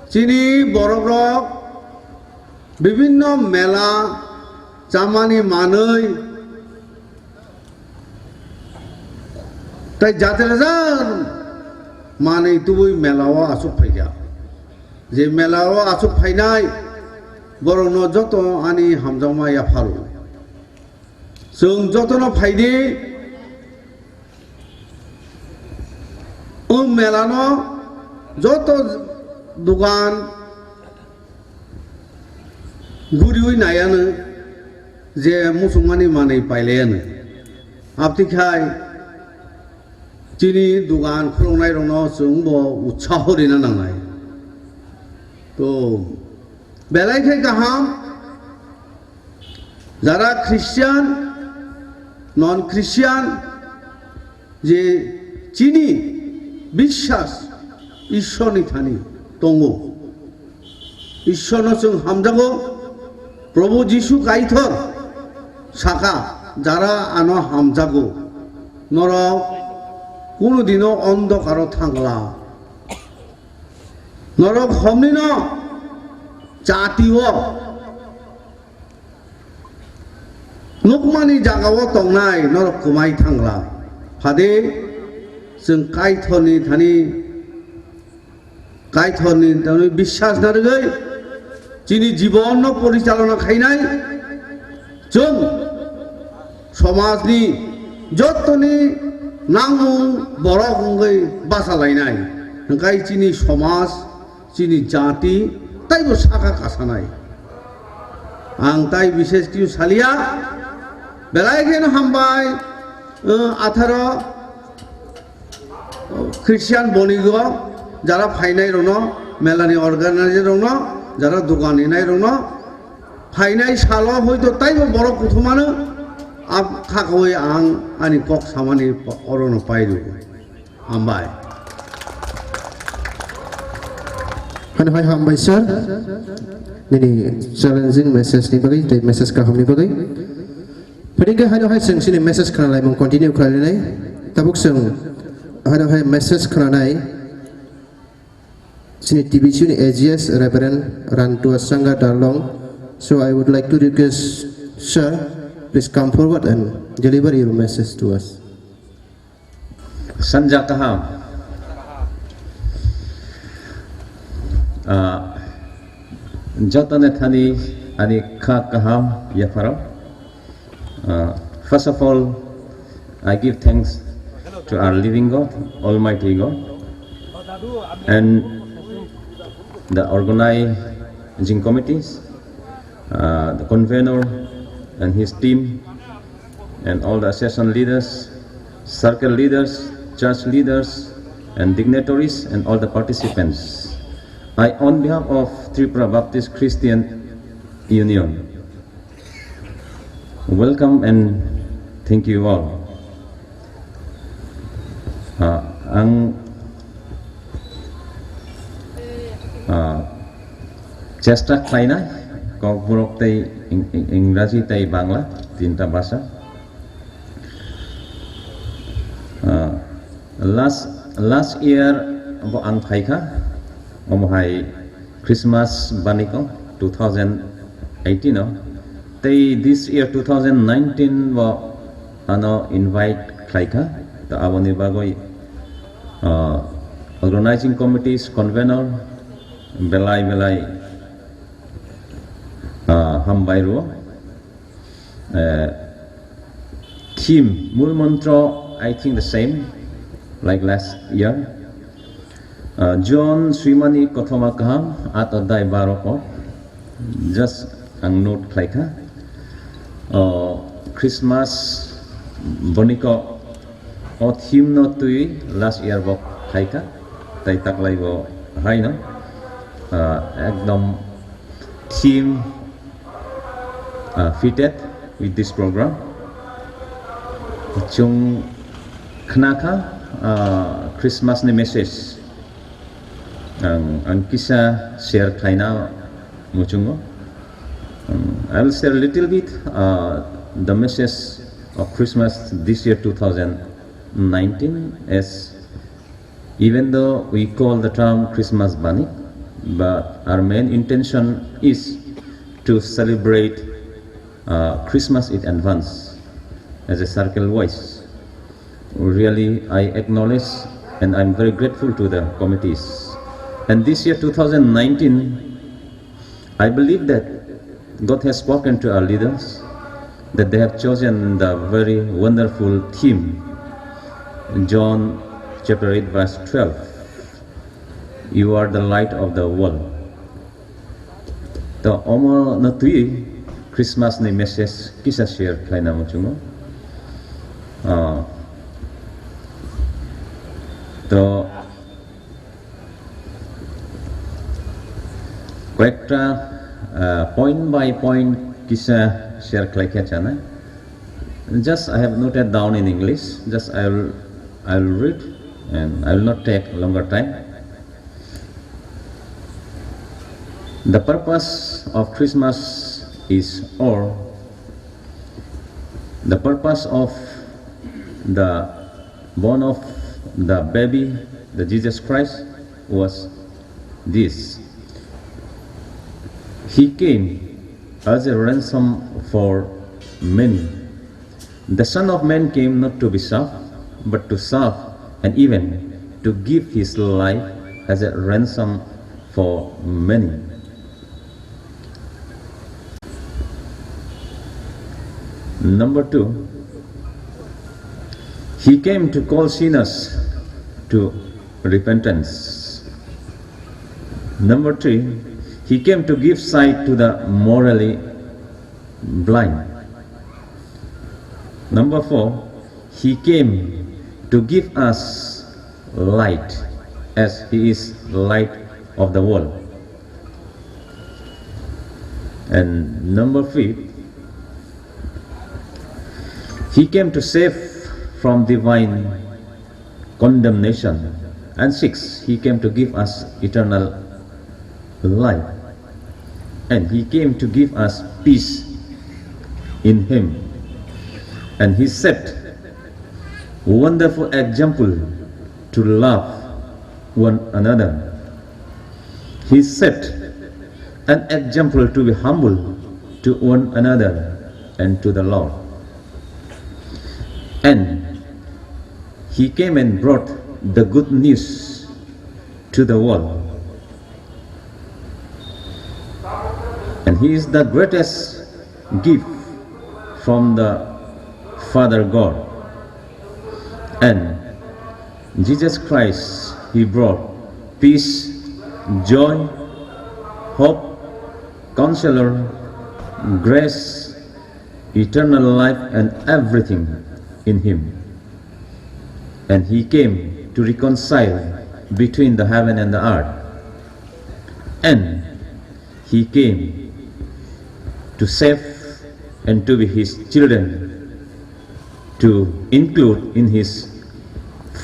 chini borok rok bibinno mela chamani manwi tai jatrejar manwi tubui mela o aswk phaikha. Je mela o aswk phainai borokno joto ani hamjakma yapharo. Chwng jotono phaidi, o melano joto dukan guriwi naiyanw je muchungmani manwi pailaiyanw. Abtwi khai chini dukan khuluknairokno chwngbo utsaho rina nangnai. To belai khe kaham, jara Christian, non Christian, je chini biswas Ishwarni thani tongo. Ishwarno chwng hamjago, Prabhu Jisu Kaithor saka, jara ano hamjago, norok kunu dino ondokaro thangla. Norok homnino chati o nukmani jaga o tongnai norok kwmai thangla. Phade chwng Kaithorni thani, Kaithorni thani biswas narwgwi chini jibonno porichalona khainai. Chwng somajni jottoni nangmung borok wngwi bachalainai. Hwnkhe chini somaj, chini jati taibo saka kasanai. Ang tai bises kisu salia, belai kheno hambai, uh, atharo Christian bonigo, jara phainai rokno, melani organizer rokno, jara dukan hinai rokno, phainai salo hoito taibo borok kuthumano, ab khakoi ang ani kok samani orono pairw. Hambai. Hano hai hambai sir. Nini challenging message ni bagwi, tei message kaham ni bagwi. Pwdingkhe haino hai chwng chini message khwnalaimung continue khwlainai. Tabuk chwng haino hai message khwnanai chini T B C ni A G S Reverend Rantua Sangha Darlong. So I would like to request, sir, please come forward and deliver your message to us. Sanja kaham. Ah, jotoni thani ani kha kaham yapharo. Uh, first of all, I give thanks to our living God, Almighty God, and the organizing committees, uh, the convener and his team, and all the association leaders, circle leaders, church leaders, and dignitaries, and all the participants. I, on behalf of Tripura Baptist Christian Union, welcome and thank you all. Ah, ang, ah, chesta khlainai Kokborok tei Ing-, Ing-, Ingraji tei Bangla tinta bhasha. Ah, last, last year bo ang phaikha, omo hai Christmas baniko two thousand eighteen o, tei this year two thousand nineteen bo ano invite khlaikha. To aboni bagwi, ah, organizing committees, convenor, belai belai, ah, hambai rwo. Eh, theme, mul mantro, I think the same, like last year. Uh, John swimani kothoma kaham, at adai baro ko. Just ang note khlaikha. Uh, Christmas boniko o theme no twi last year bo khlaikha. Tai taklai bo haino. Uh, ekdom theme uh, fitted with this program. Chung khnakha, uh, Christmas ni message. Ang, ang kisa share khlaina muchungo. Um, I will share little bit, uh, the message of Christmas this year two thousand nineteen as Even though we call the term Christmas Bani, but our main intention is to celebrate, uh, Christmas in advance as a circle wise. Really, I acknowledge and I'm very grateful to the committees. And this year, two thousand nineteen, I believe that God has spoken to our leaders, that they have chosen the very wonderful theme, John chapter eight verse twelve, "You are the light of the world." To omo no twi Christmas ni message kisa share khlaina muchungo. Ah, to Koyekta, uh, point by point kisa share khlai khe chana. Just I have noted down in English. Just I will, I will read and I will not take longer time. The purpose of Christmas is, or the purpose of the born of the baby, the Jesus Christ, was this. He came as a ransom for many. The Son of Man came not to be served, but to serve and even to give his life as a ransom for many. Number two, he came to call sinners to repentance. Number three, he came to give sight to the morally blind. Number four, he came to give us light as he is light of the world. And number five, he came to save from divine condemnation. And six, he came to give us eternal life. And he came to give us peace in him. And he set wonderful example to love one another. He set an example to be humble to one another and to the Lord. And he came and brought the good news to the world. And he is the greatest gift from the Father God. And Jesus Christ, he brought peace, joy, hope, counselor, grace, eternal life, and everything in him. And he came to reconcile between the heaven and the earth. And he came to save and to be his children, to include in his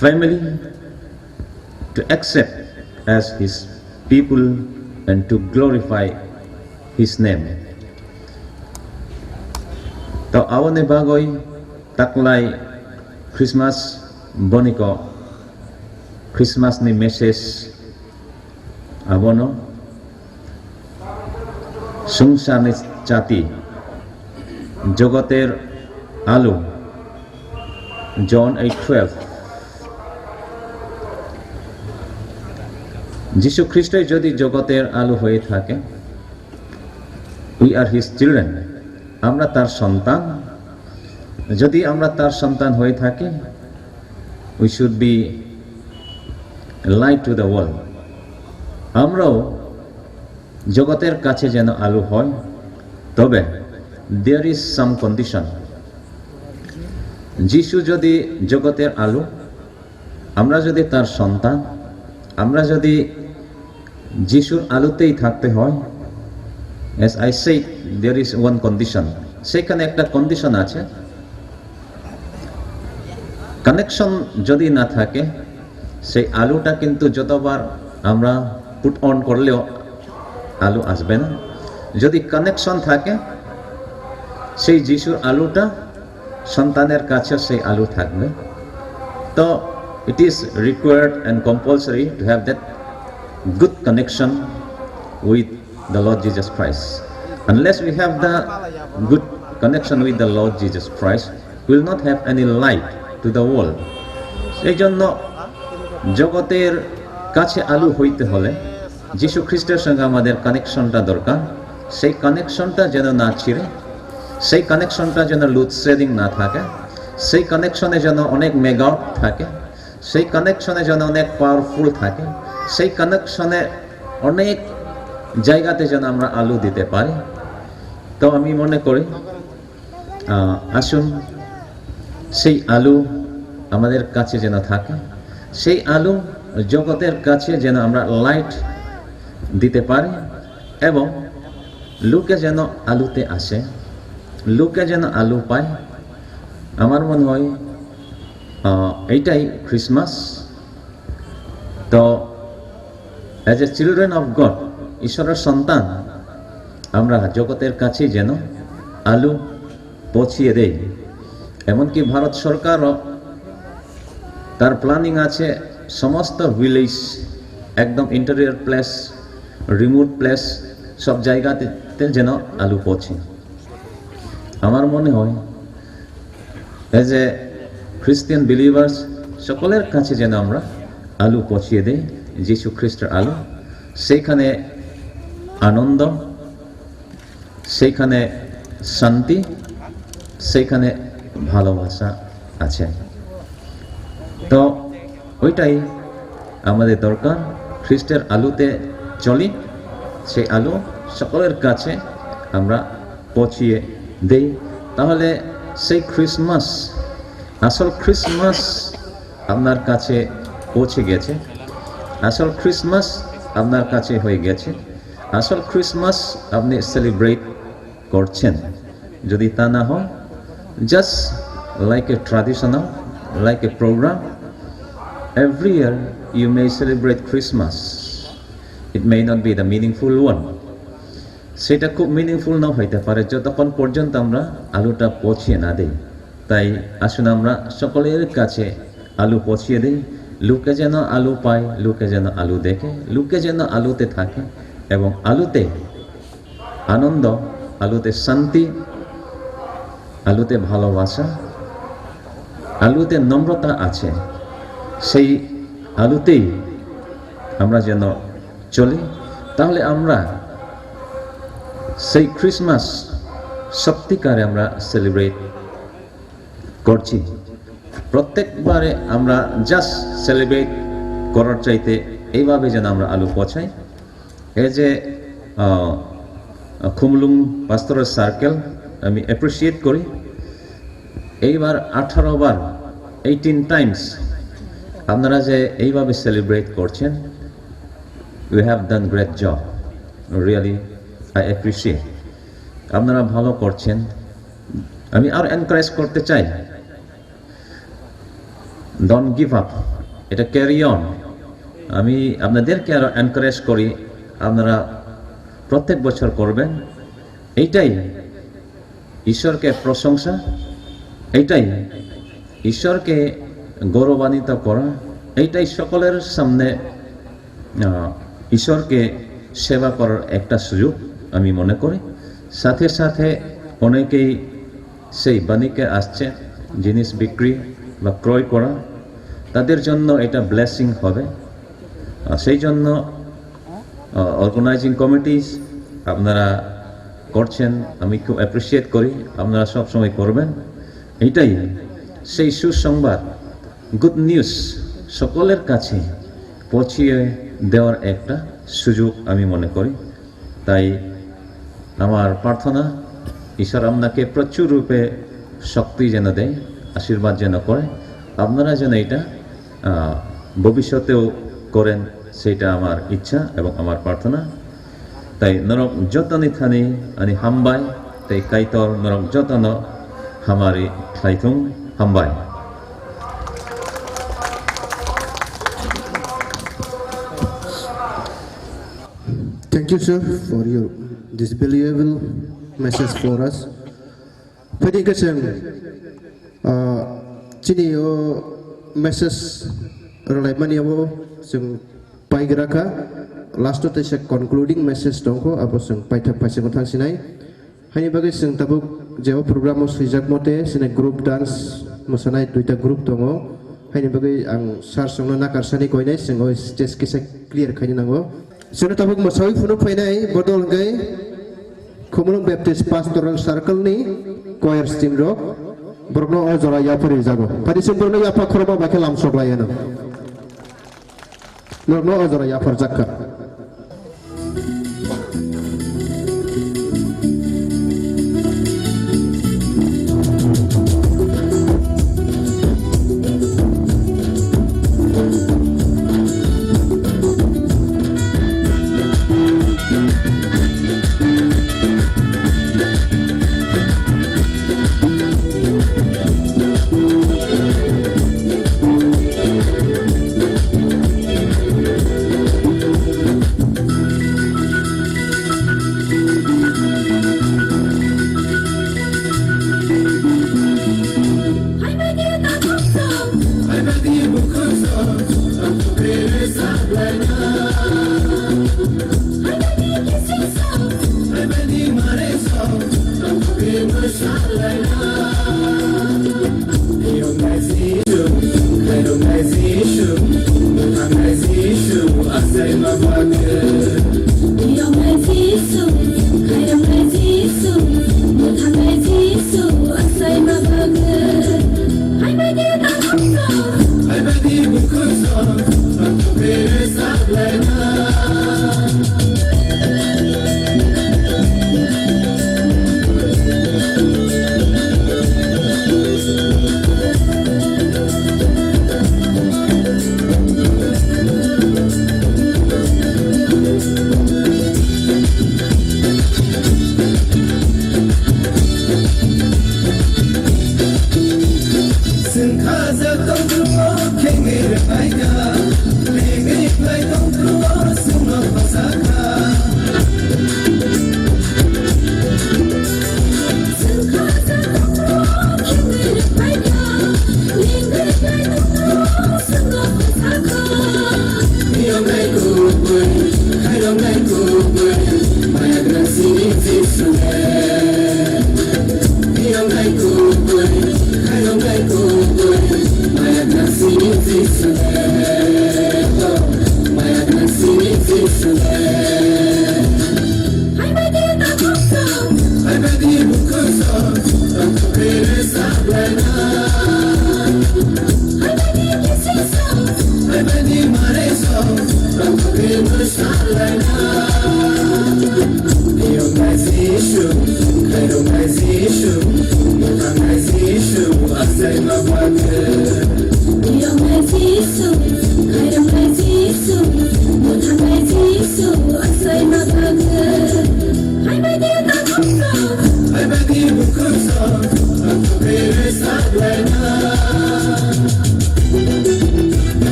family to accept as his people and to glorify his name. To aboni bagwi taklai Christmas boniko Christmas ni message abono sungsarni chati, jogoter alu, John eight twelve. Jisu Khristoi jodi jogoter alu hoye thake, we are his children, amra tar sontan. Jodi amra tar sontan hoye thaki, we should be light to the world. Amrao jogoter kache jeno alu hoy, tobe there is some condition. Jisu jodi jogoter alu, amra jodi tar sontan, amra jodi Jisur alutei thakte hoy, as I said, there is one condition. Sekhane ekta condition ache, connection jodi na thake, sei aluta kintu jotobar amra put on korleo alu asbe na. Jodi connection thake, sei Jisur aluta sontaner kache sei alu thakbe. To it is required and compulsory to have that good connection with the Lord Jesus Christ. Unless we have the good connection with the Lord Jesus Christ, we will not have any light to the world. এই জন্য জগতের কাছে আলো হইতে হলে যীশু খ্রিস্টের সঙ্গে আমাদের কানেকশনটা দরকার। সেই কানেকশনটা যেন না ছিঁড়ে, সেই কানেকশনটা যেন লোডশেডিং না থাকে, সেই কানেকশনে যেন অনেক মেগাওয়াট থাকে, সেই কানেকশনে যেন অনেক পাওয়ারফুল থাকে, সেই কানেকশনে অনেক জায়গাতে যেন আমরা আলো দিতে পারি। তো আমি মনে করি, আহ, আসুন সেই আলো আমাদের কাছে যেন থাকে, সেই আলো জগতের কাছে যেন আমরা লাইট দিতে পারি এবং লোকে যেন আলোতে আসে, লোকে যেন আলো পায়। আমার মনে হয়, আহ, এইটাই ক্রিসমাস। তো, as a children of God, ঈশ্বরের সন্তান, আমরা জগতের কাছে যেন আলো পৌঁছিয়ে দেই। এমনকি ভারত সরকারও তার প্ল্যানিং আছে সমস্ত ভিলেজ, একদম ইন্টেরিয়র প্লেস, রিমোট প্লেস, সব জায়গাতে যেন আলো পৌঁছে। আমার মনে হয়, as a Christian believers, সকলের কাছে যেন আমরা আলো পৌঁছিয়ে দেই, যীশু খ্রিস্টের আলো। সেইখানে আনন্দ, সেইখানে শান্তি, সেইখানে ভালোবাসা আছে। তো ওইটাই আমাদের দরকার, খ্রিস্টের আলোতে চলি, সেই আলো সকলের কাছে আমরা পৌঁছিয়ে দেই। তাহলে সেই ক্রিসমাস, আসল ক্রিসমাস আপনার কাছে পৌঁছে গেছে, আসল ক্রিসমাস আপনার কাছে হয়ে গেছে, আসল ক্রিসমাস আপনি সেলিব্রেট করছেন। যদি তা না হয়, just like a traditional, like a program, every year you may celebrate Christmas. It may not be the meaningful one. সেটা খুব মিনিংফুল না হইতে পারে যতক্ষণ পর্যন্ত আমরা আলোটা পৌঁছিয়ে না দেই। তাই আসুন আমরা সকলের কাছে আলো পৌঁছিয়ে দেই, লোকে যেন আলো পায়, লোকে যেন আলো দেখে, লোকে যেন আলোতে থাকে এবং আলোতে আনন্দ, আলোতে শান্তি, আলোতে ভালোবাসা, আলোতে নম্রতা আছে। সেই আলোতেই আমরা যেন চলি, তাহলে আমরা সেই ক্রিসমাস সত্যিকারে আমরা সেলিব্রেট করছি। প্রত্যেকবারে আমরা জাস্ট সেলিব্রেট করার চাইতে এইভাবে যেন আমরা আলো পৌঁছাই। এই যে, আহ, খুমলুং পাস্টরাল সার্কেল, আমি অ্যাপ্রিসিয়েট করি। এইবার আঠারো বার, এইটিন টাইমস আপনারা যে এইভাবে সেলিব্রেট করছেন, you have done great job, really I appreciate. আপনারা ভালো করছেন, আমি আরো এনকারেজ করতে চাই। Don't give up, এটা ক্যারি অন। আমি আপনাদেরকে আরো এনকারেজ করি, আপনারা প্রত্যেক বছর করবেন। এইটাই ঈশ্বরকে প্রশংসা, এইটাই ঈশ্বরকে গৌরবান্বিত করা, এইটাই সকলের সামনে আহ, ঈশ্বরকে সেবা করার একটা সুযোগ আমি মনে করি। সাথে সাথে অনেকেই সেই বাণিজ্যে আসছে, জিনিস বিক্রি বা ক্রয় করা, তাদের জন্য এটা ব্লেসিং হবে। আহ, সেই জন্য অর্গানাইজিং কমিটিস আপনারা করছেন, আমি খুব অ্যাপ্রিসিয়েট করি, আপনারা সব সময় করবেন। এটাই সেই সুসংবাদ, গুড নিউজ সকলের কাছে পৌঁছিয়ে দেওয়ার একটা সুযোগ আমি মনে করি। তাই আমার প্রার্থনা, ঈশ্বর আপনাকে প্রচুর রূপে শক্তি যেন দেয়, আশীর্বাদ যেন করে, আপনারা যেন এটা আহ, ভবিষ্যতেও করেন, সেটা আমার ইচ্ছা এবং আমার প্রার্থনা। Tai norok jotoni thani ani hambai, tei Kaitor norok jotono hamari khlaithung, hambai. Thank you, sir, for your this valuable message for us. Phaidi khe chwng, ah, chini o message rwlaimani abo chwng paigra kha. Last o teisa concluding message tongkho, abo chwng paithak phaisingo thangsinai. Haini bagwi chwng tabuk je o program o swijak mote chini group dance mwsanai duita group tongo. Haini bagwi ang sir chwngno nakarsani koinai, chwng o stage kisa clear khaina nango. Chwngno tabuk mwsawi phunuk phainai bodol hwnkhe Khumulwng Baptist Pastoral Circle ni choir team rok borokno o jora yapha rijago. Phadi chwng borokno yapha khorokma bai khe lamsok lai ano. Norokno o jora yapharjak kha.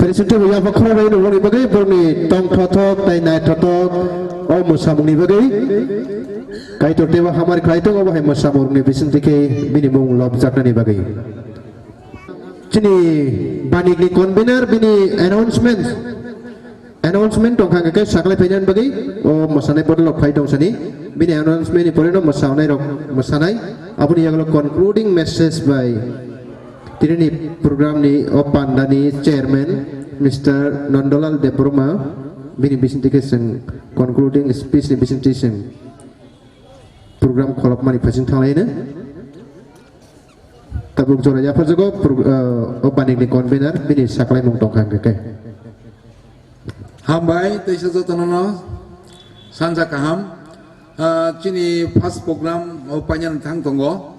President bo yapha khorang bai nukmani bagwi borokni tongthothok tei naithothok o mwsamungni bagwi Kaitor teibo hamari khlai tongo, bo hai mwsamungni bisingtwi khe bini mung lobjaknani bagwi. Chini banikni convener bini announcement. Announcement tongkha hwnkhe saklai phainani bagwi o mwsanai bodol rok phai tong sani. Bini announcement ni pore no mwsanai rok mwsanai. Aboni yagulo concluding message bai tinini program ni o panda ni chairman Mister Nandalal Debbarma bini bisingtwi khe chwng concluding speech ni bisingtwi chwng program kholopmani phaising thanglaino. Tabuk jora yapharjago pro-, ah, o banikni convener bini saklaimung tongkha hwnkhe khe. Hambai teisa jotono no sanja kaham. Ah, chini first program o painani thang tongo.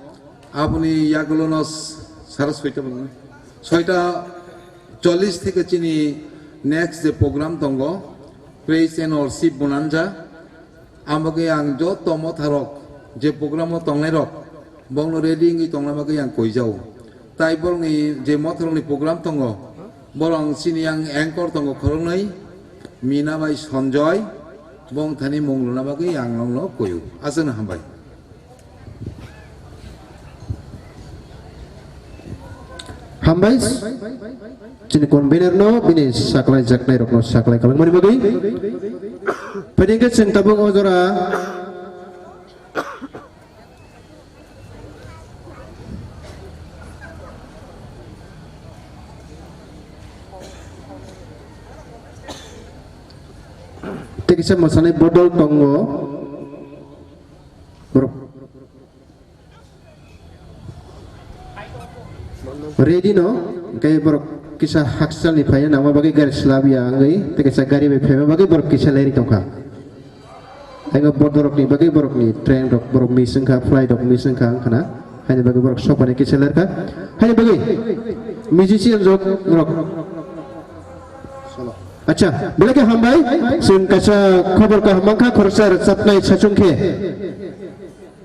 Aboni yagulo no s-, sara soita bwlai. Soita chollish theke chini next je program tongo. Praise and worship bonanza. Ang bagwi ang joto motharok je program o tongnairok bongno ready wngwi tongna bagwi ang koijao. Tai borokni je motharokni program tongo, borok chini ang anchor tongo khoroknwi, Mina bai Sanjoy, bong thani mung luna bagwi ang nongno koio. Aswkno hambai. Hambai, chini convener no, bini saklai jaknai rok no saklai kalangmani bagwi. Phaidi hwnkhe chwng tabuk o jora. Tei kisa mwsanai bodol tongo. Borok ready no, hwnkhe borok kisa hakchalni phaina nangma bagwi gari slabya wngwi, tei kisa gari bai phaima bagwi borok kisa leri tongkha. Haino bodorokni bagwi borokni train rok borok miss wngkha, flight rok miss wngkha wngkhana, haini bagwi borok sokmani kisa lerkha. Haini bagwi musician rok, rok. Acha, belai khe hambai, chwng kaisa khobor kaham mankha, khoroksa rwchapnai sachung khe.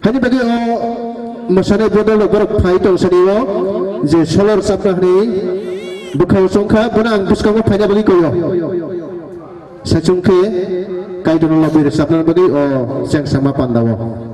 Haini bagwi o mwsanai bodol rok borok phai tong sani o je solo rwchapna hwnwi bwkhao chongkha, bono ang bwskango phaina bagwi koyo. Sachung khe Kaitorno lobwi rwchapna bagwi o chengsa ma panda o.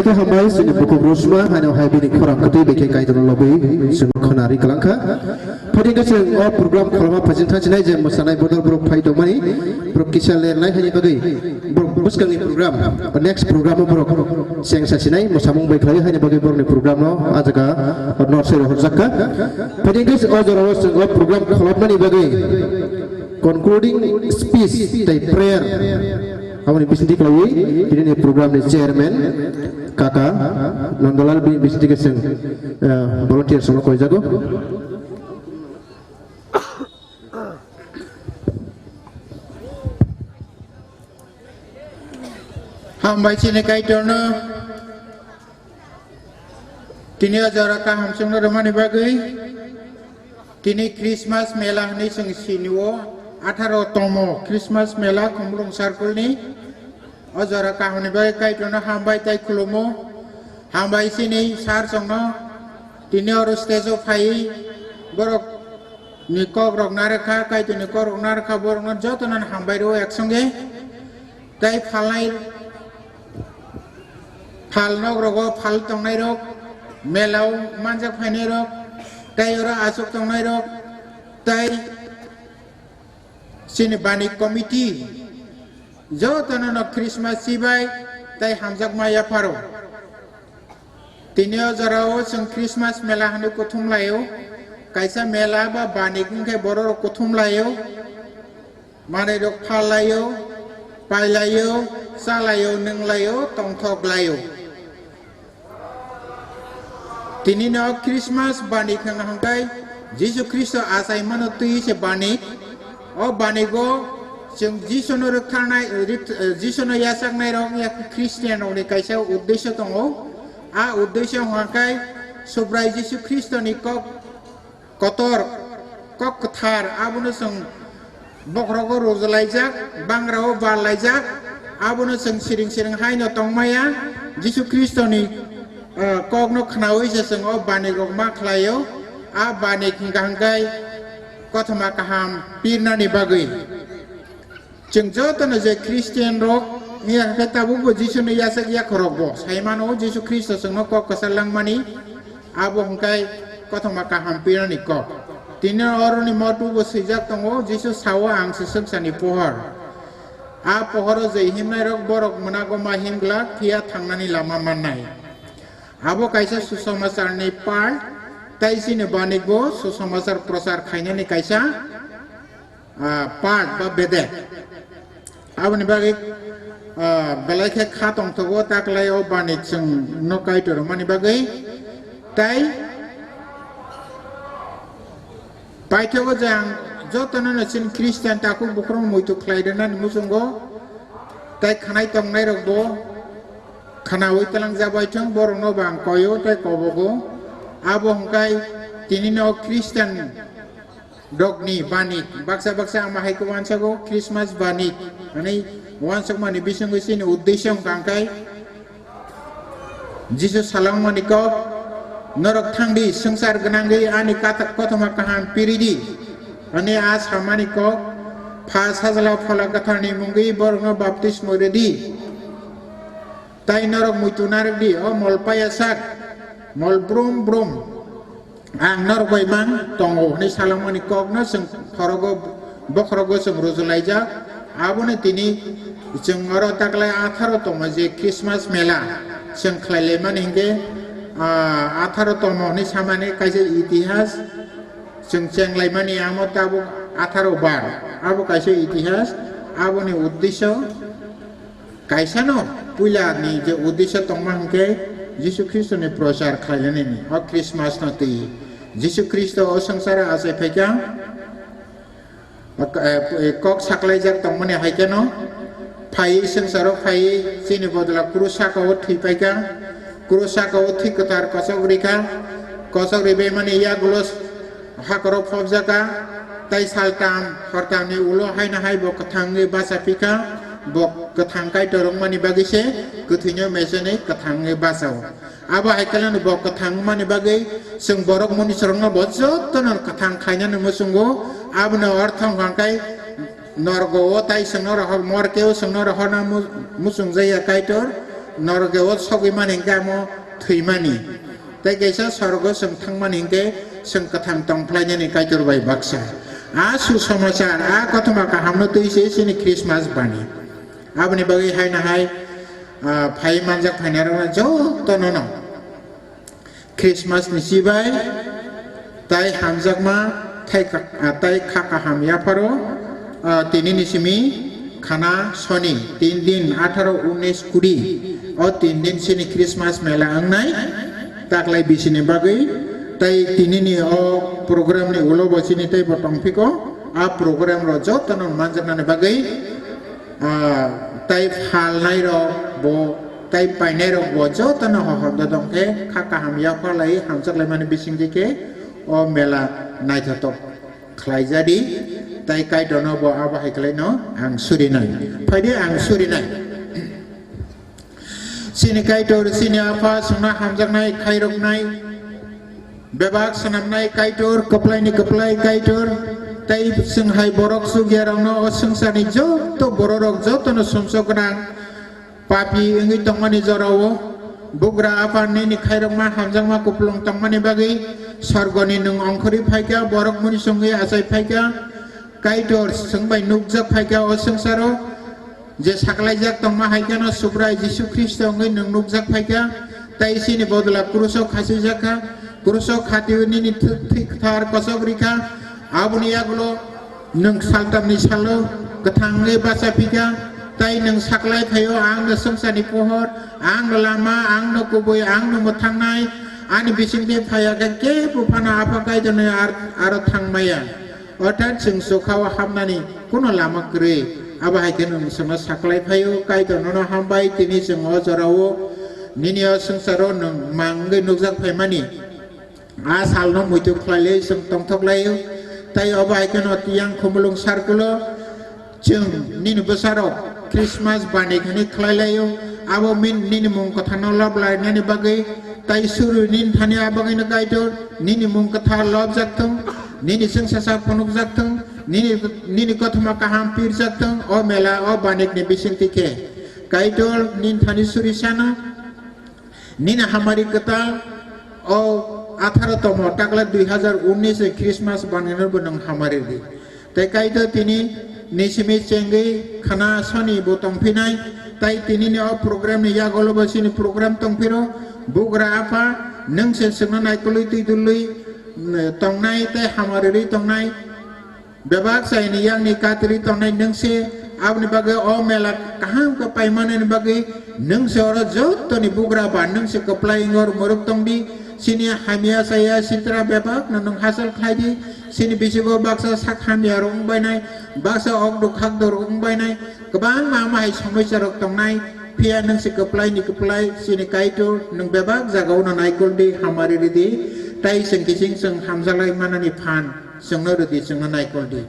Hambai chini bukhuk rosma haino hai bini khorang kwtwi bai khe Kaitorno lobwi chwngno khwnarwi kwlangkha. Phai khe chwng o program kholoma phajing thangsinai je mwsanai bodol borok phai tongmani, borok kisa lernai haini bagwi borok bwskangni program, next program o borok chengsa sinai mwsamung bai khlai haini bagwi borokni program no a jaga nor se rohorjakka. Phai khe o jorao chwng o program kholopmani bagwi concluding speech tei prayer. Aboni bisingtwi khlaiwi tini ni program ni chairman kaka Nandalal bini bisingtwi khe chwng, eh, volunteer sono koijago. Hambai chini Kaitorno. Tini o jora kaham chwngno rwmani bagwi tini Christmas mela hwnwi chwng sinio, atharo tomo Christmas mela Khumulwng circle ni. O jora kahamni bagwi Kaitorno hambai tei khulumo. Hambai chini sir chwngno tini oro stage o phaiwi borok ni kok rok narwkha, Kaitorni kok rok narwkha, borokno jotono hambai rwo ek songe. Tei phalnai phal nok rogo phal tongnai rok, melao manjak phainai rok, tei oro aswk tongnai rok, tei chini bani committee jotono no Christmas chibai tei hamjakma yapharo. Tini o jorao chwng Christmas mela hwnwi kuthum laio, kaisa mela ba bani wngkhe borok rok kuthum laio. Manwi rok phal laio, pai laio, cha laio, nwng laio, tongthok laio. Tini no Christmas bani khwna hwnkhe Jisu Khristo achai mano twi se bani. O bani go chwng Jisu no rwktharnai, rwkt-, Jisu no yachaknai rok ya Christian rok ni kaisa uddesho tongo. A uddesho hwnkhe Subrai Jisu Khristo ni kok kotor, kok kwthar, abono chwng bokhorogo rwjalaijak, bangrao barlaijak, abono chwng siring siring haino tongmaya, Jisu Khristoni, eh, kokno khnaui se chwng o bani rok ma khlaio, a bani hwnkha hwnkhe kothoma kaham pirnani bagwi. Chwng jotono je Christian rok wngya khe tabukbo Jisuni yachak yakhorokbo sai mano, Jisu Khristo chwngno kok kwchar langmani, abo hwnkhe kothoma kaham pirani kok. Tini oroni motubo swijak tongo, Jisu sao, "Ang se swngcharni pohor." A pohoro je himnairok borok mwnago ma him glak, phiya thangnani lama mannai. Abo kaisa susamacharni part, tei chini banikbo susamachar prochar khainani kaisa ah, part ba bedek. Aboni bagwi, ah, belai khe kha tongthogo, taklai o bani chwng no Kaitor rwmani bagwi. Tai paithago je ang jotono no chini Christian takhuk bukhuk muitu khlai rwnani muchungo, tai khwnai tongnai rok bo khwnaui twlangjak bai thung, borok no bo ang koio tei kobogo. Abo hwnkhe tini no Christian rokni bani, baksa baksa ama hai khe uansago Christmas bani, hwnwi uansukmani bisingwi chini uddesyo wngkha hwnkhe Jisu salangmani kok, "Norok thangdi, swngchar gwnangwi ani kata-, kothoma kaham piridi," hwnwi a samani kok, "Pha Sajla Phola Kwtharni mungwi borokno baptismo rwdi." Tai norok muitu narwkdi, o mol paya sak, mol brum brum. Ang norok bai mang tongo hwnwi salangmani kokno chwng khorogo, bokhorogo chwng rujulaijak. Abono tini chwng oro taklai atharo tongo je Christmas mela chwng khlailaimani hinkhe, ah, atharo tongo hwnwi samani kaisa itihas chwng chenglaimani amo tabuk atharo bar. Abo kaisa itihas, aboni uddesyo Kaisano puila ni je uddesyo tongma hwnkhe Jisu Khristoni prochar khlainani ni, o Christmas no twi. Jisu Khristo o swngcharo achai phaikha, o k-, eh, kok saklaijak tongmani hai kheno phaiwi swngcharo phaiwi chini bodolo krus saka o thwi phaikha, krus saka o thwi kwthar kochok rikha, kochok ribaimani yagulo Hakoro phobjakha, tai saltam hortamni ulo haino hai bo kwthang wngwi bacha phikha, bo kwthang Kaitor wngmani bagwi se kwthwino mechenwi kwthang wngwi bachao. Abo hai khe bo kwthang wngmani bagwi chwng borok munisrokno bo jotono kwthang khlainani muchungo, aboni ortho hwnkha khe Norgo o tai chwngno rohor, morke o chwngno rohorna mu-, muchungjaya Kaitor, Norok o sogwi mani hwnkhe amo thwimani. Tei kaisa sorgo chwng thangmani hwnkhe chwng kwthang tongphlainani Kaitor bai baksa. A susamachar, a kothoma kahamno twi se chini Christmas bani. Aboni bagwi haino hai, ah, phai manjak phainairokno jotono no Christmas ni chibai tai hamjakma thai ka-, ah, tai kha kaham yapharo, ah, tini ni simi khana soni tin din atharo unis kudi o tin din sini Christmas mela wngnai taklai bisini bagwi. Tai tini ni o program ni ulo bo chini tei bo tongphiko a program ro jotono manjaknani bagwi. Ah, tai phalnairok bo, tai painairok bo jotono hohorda dongkhe, kha kaham yapharlai hamchaklaimani bisingdi khe o mela naithotok khlaijadi, tai Kaitorno bo abo hai khlaino ang surinai. Phaidi ang surinai. Chini Kaitor, chini Apha, chwngno hamjaknai, khairoknai, bebak swnamnai Kaitor, kwplaini kwplai Kaitor, tei chwng hai borok chukyarokno o swngcharni joto bororok jotono sumsok gwnang papi wngwi tongmani jorao, bugra Apha nini khairokma hamjakma kupulung tongmani bagwi sorgoni nwng ongkhorwi phaikha, borok muni songwi achai phaikha, Kaitor chwng bai nukjak phaikha o swngcharo. Je saklaijak tongma hai kheno Subrai Jisu Khristo wngwi nwng nukjak phaikha, tei chini bodol o kruso khachijak kha, kruso khatiwi nini thwi, thwi kwthar kochok rikha, aboni yagulo nwng saltamni salo kwthangwi bacha phikha, tei nwng saklai phaio, "Ang no swngcharni pohor, ang no lama, ang no kubui, ang no mwthangnai, ani bisingtwi phaiya khe kebo phano Apha Kaitorni ar-, aro thangmaya." Orthat chwng chokha-o hapnani kuno lama kwrwi. Abo hai kheno nwng chwngno saklai phaio, Kaitor nono hambai, tini chwng o jorao nini o swngcharo nwng mangwi nukjak phaimani. A salno muitu khlailai chwng tongthok laio, tei obo hai kheno tiyang Khumulwng circle-o Chwng nini bwsarok Christmas bani hwnwi khlai laio, abo min nini mung kwtharno lob lainani bagwi, tai suri nini thani a bagwino Kaitor, nini mung kwthar lobjak thung, nini chwngsacha phunukjak thung, nini, nini kothoma kaham pirjak thung, o mela, o banikni bisingtwi khe. Kaitor, nini thani suri sano, Nini hamari kwtal o atharo tomo takla dui hazar unis ni Christmas banino bo nwng hamari di. Tei Kaitor tini nisimi chengwi khana soni bo tongphinai, tei tini ni o program ni yagulo bo chini program tongphiro, bugra Apha, nwng se chwngno naikolwi twi dulwi, mm, tongnai tei hamari rwi tongnai. Bebak chayani yakni katri tongnai nwng se, aboni bagwi o mela kaham khe paimanani bagwi nwng se oro jottoni bugra ba nwng se kwplai wngor morok tongdi, chini hamya chaya sitra bebak no nwng hachal khlaidi, chini bisingo baksa sak hamya rok wngbainai, baksa okdok khakdok rok wngbainai, kwbangma ama hai somosya rok tongnai, phiya nwng se kwplai ni kwplai, chini Kaitor nwng bebak jagao no naikoldi, hamari ridi, tai chwng kiching chwng hamjalai manani phan. Chwngno rwdi, chwngno naikoldi.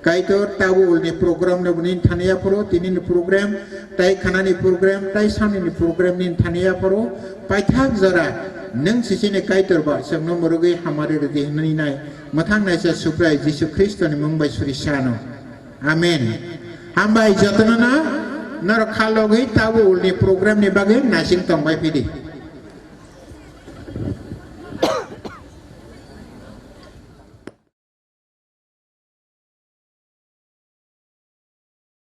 Kaitor, tabuk ulni program no nini thani yaphuru, tinini program, tai khanani program, tai samnini program nini thani yaphuru, paithak jora, nwng sisini Kaitor ba, chwngno mwrwgwi hamari rwdi hwnwi nai, mwthang naisa Subrai Jisu Khristoni mung bai suri sano. Amen. Hambai jotono no, norok kha logwi tabuk ulni program ni bagwi naising tongbai phidi.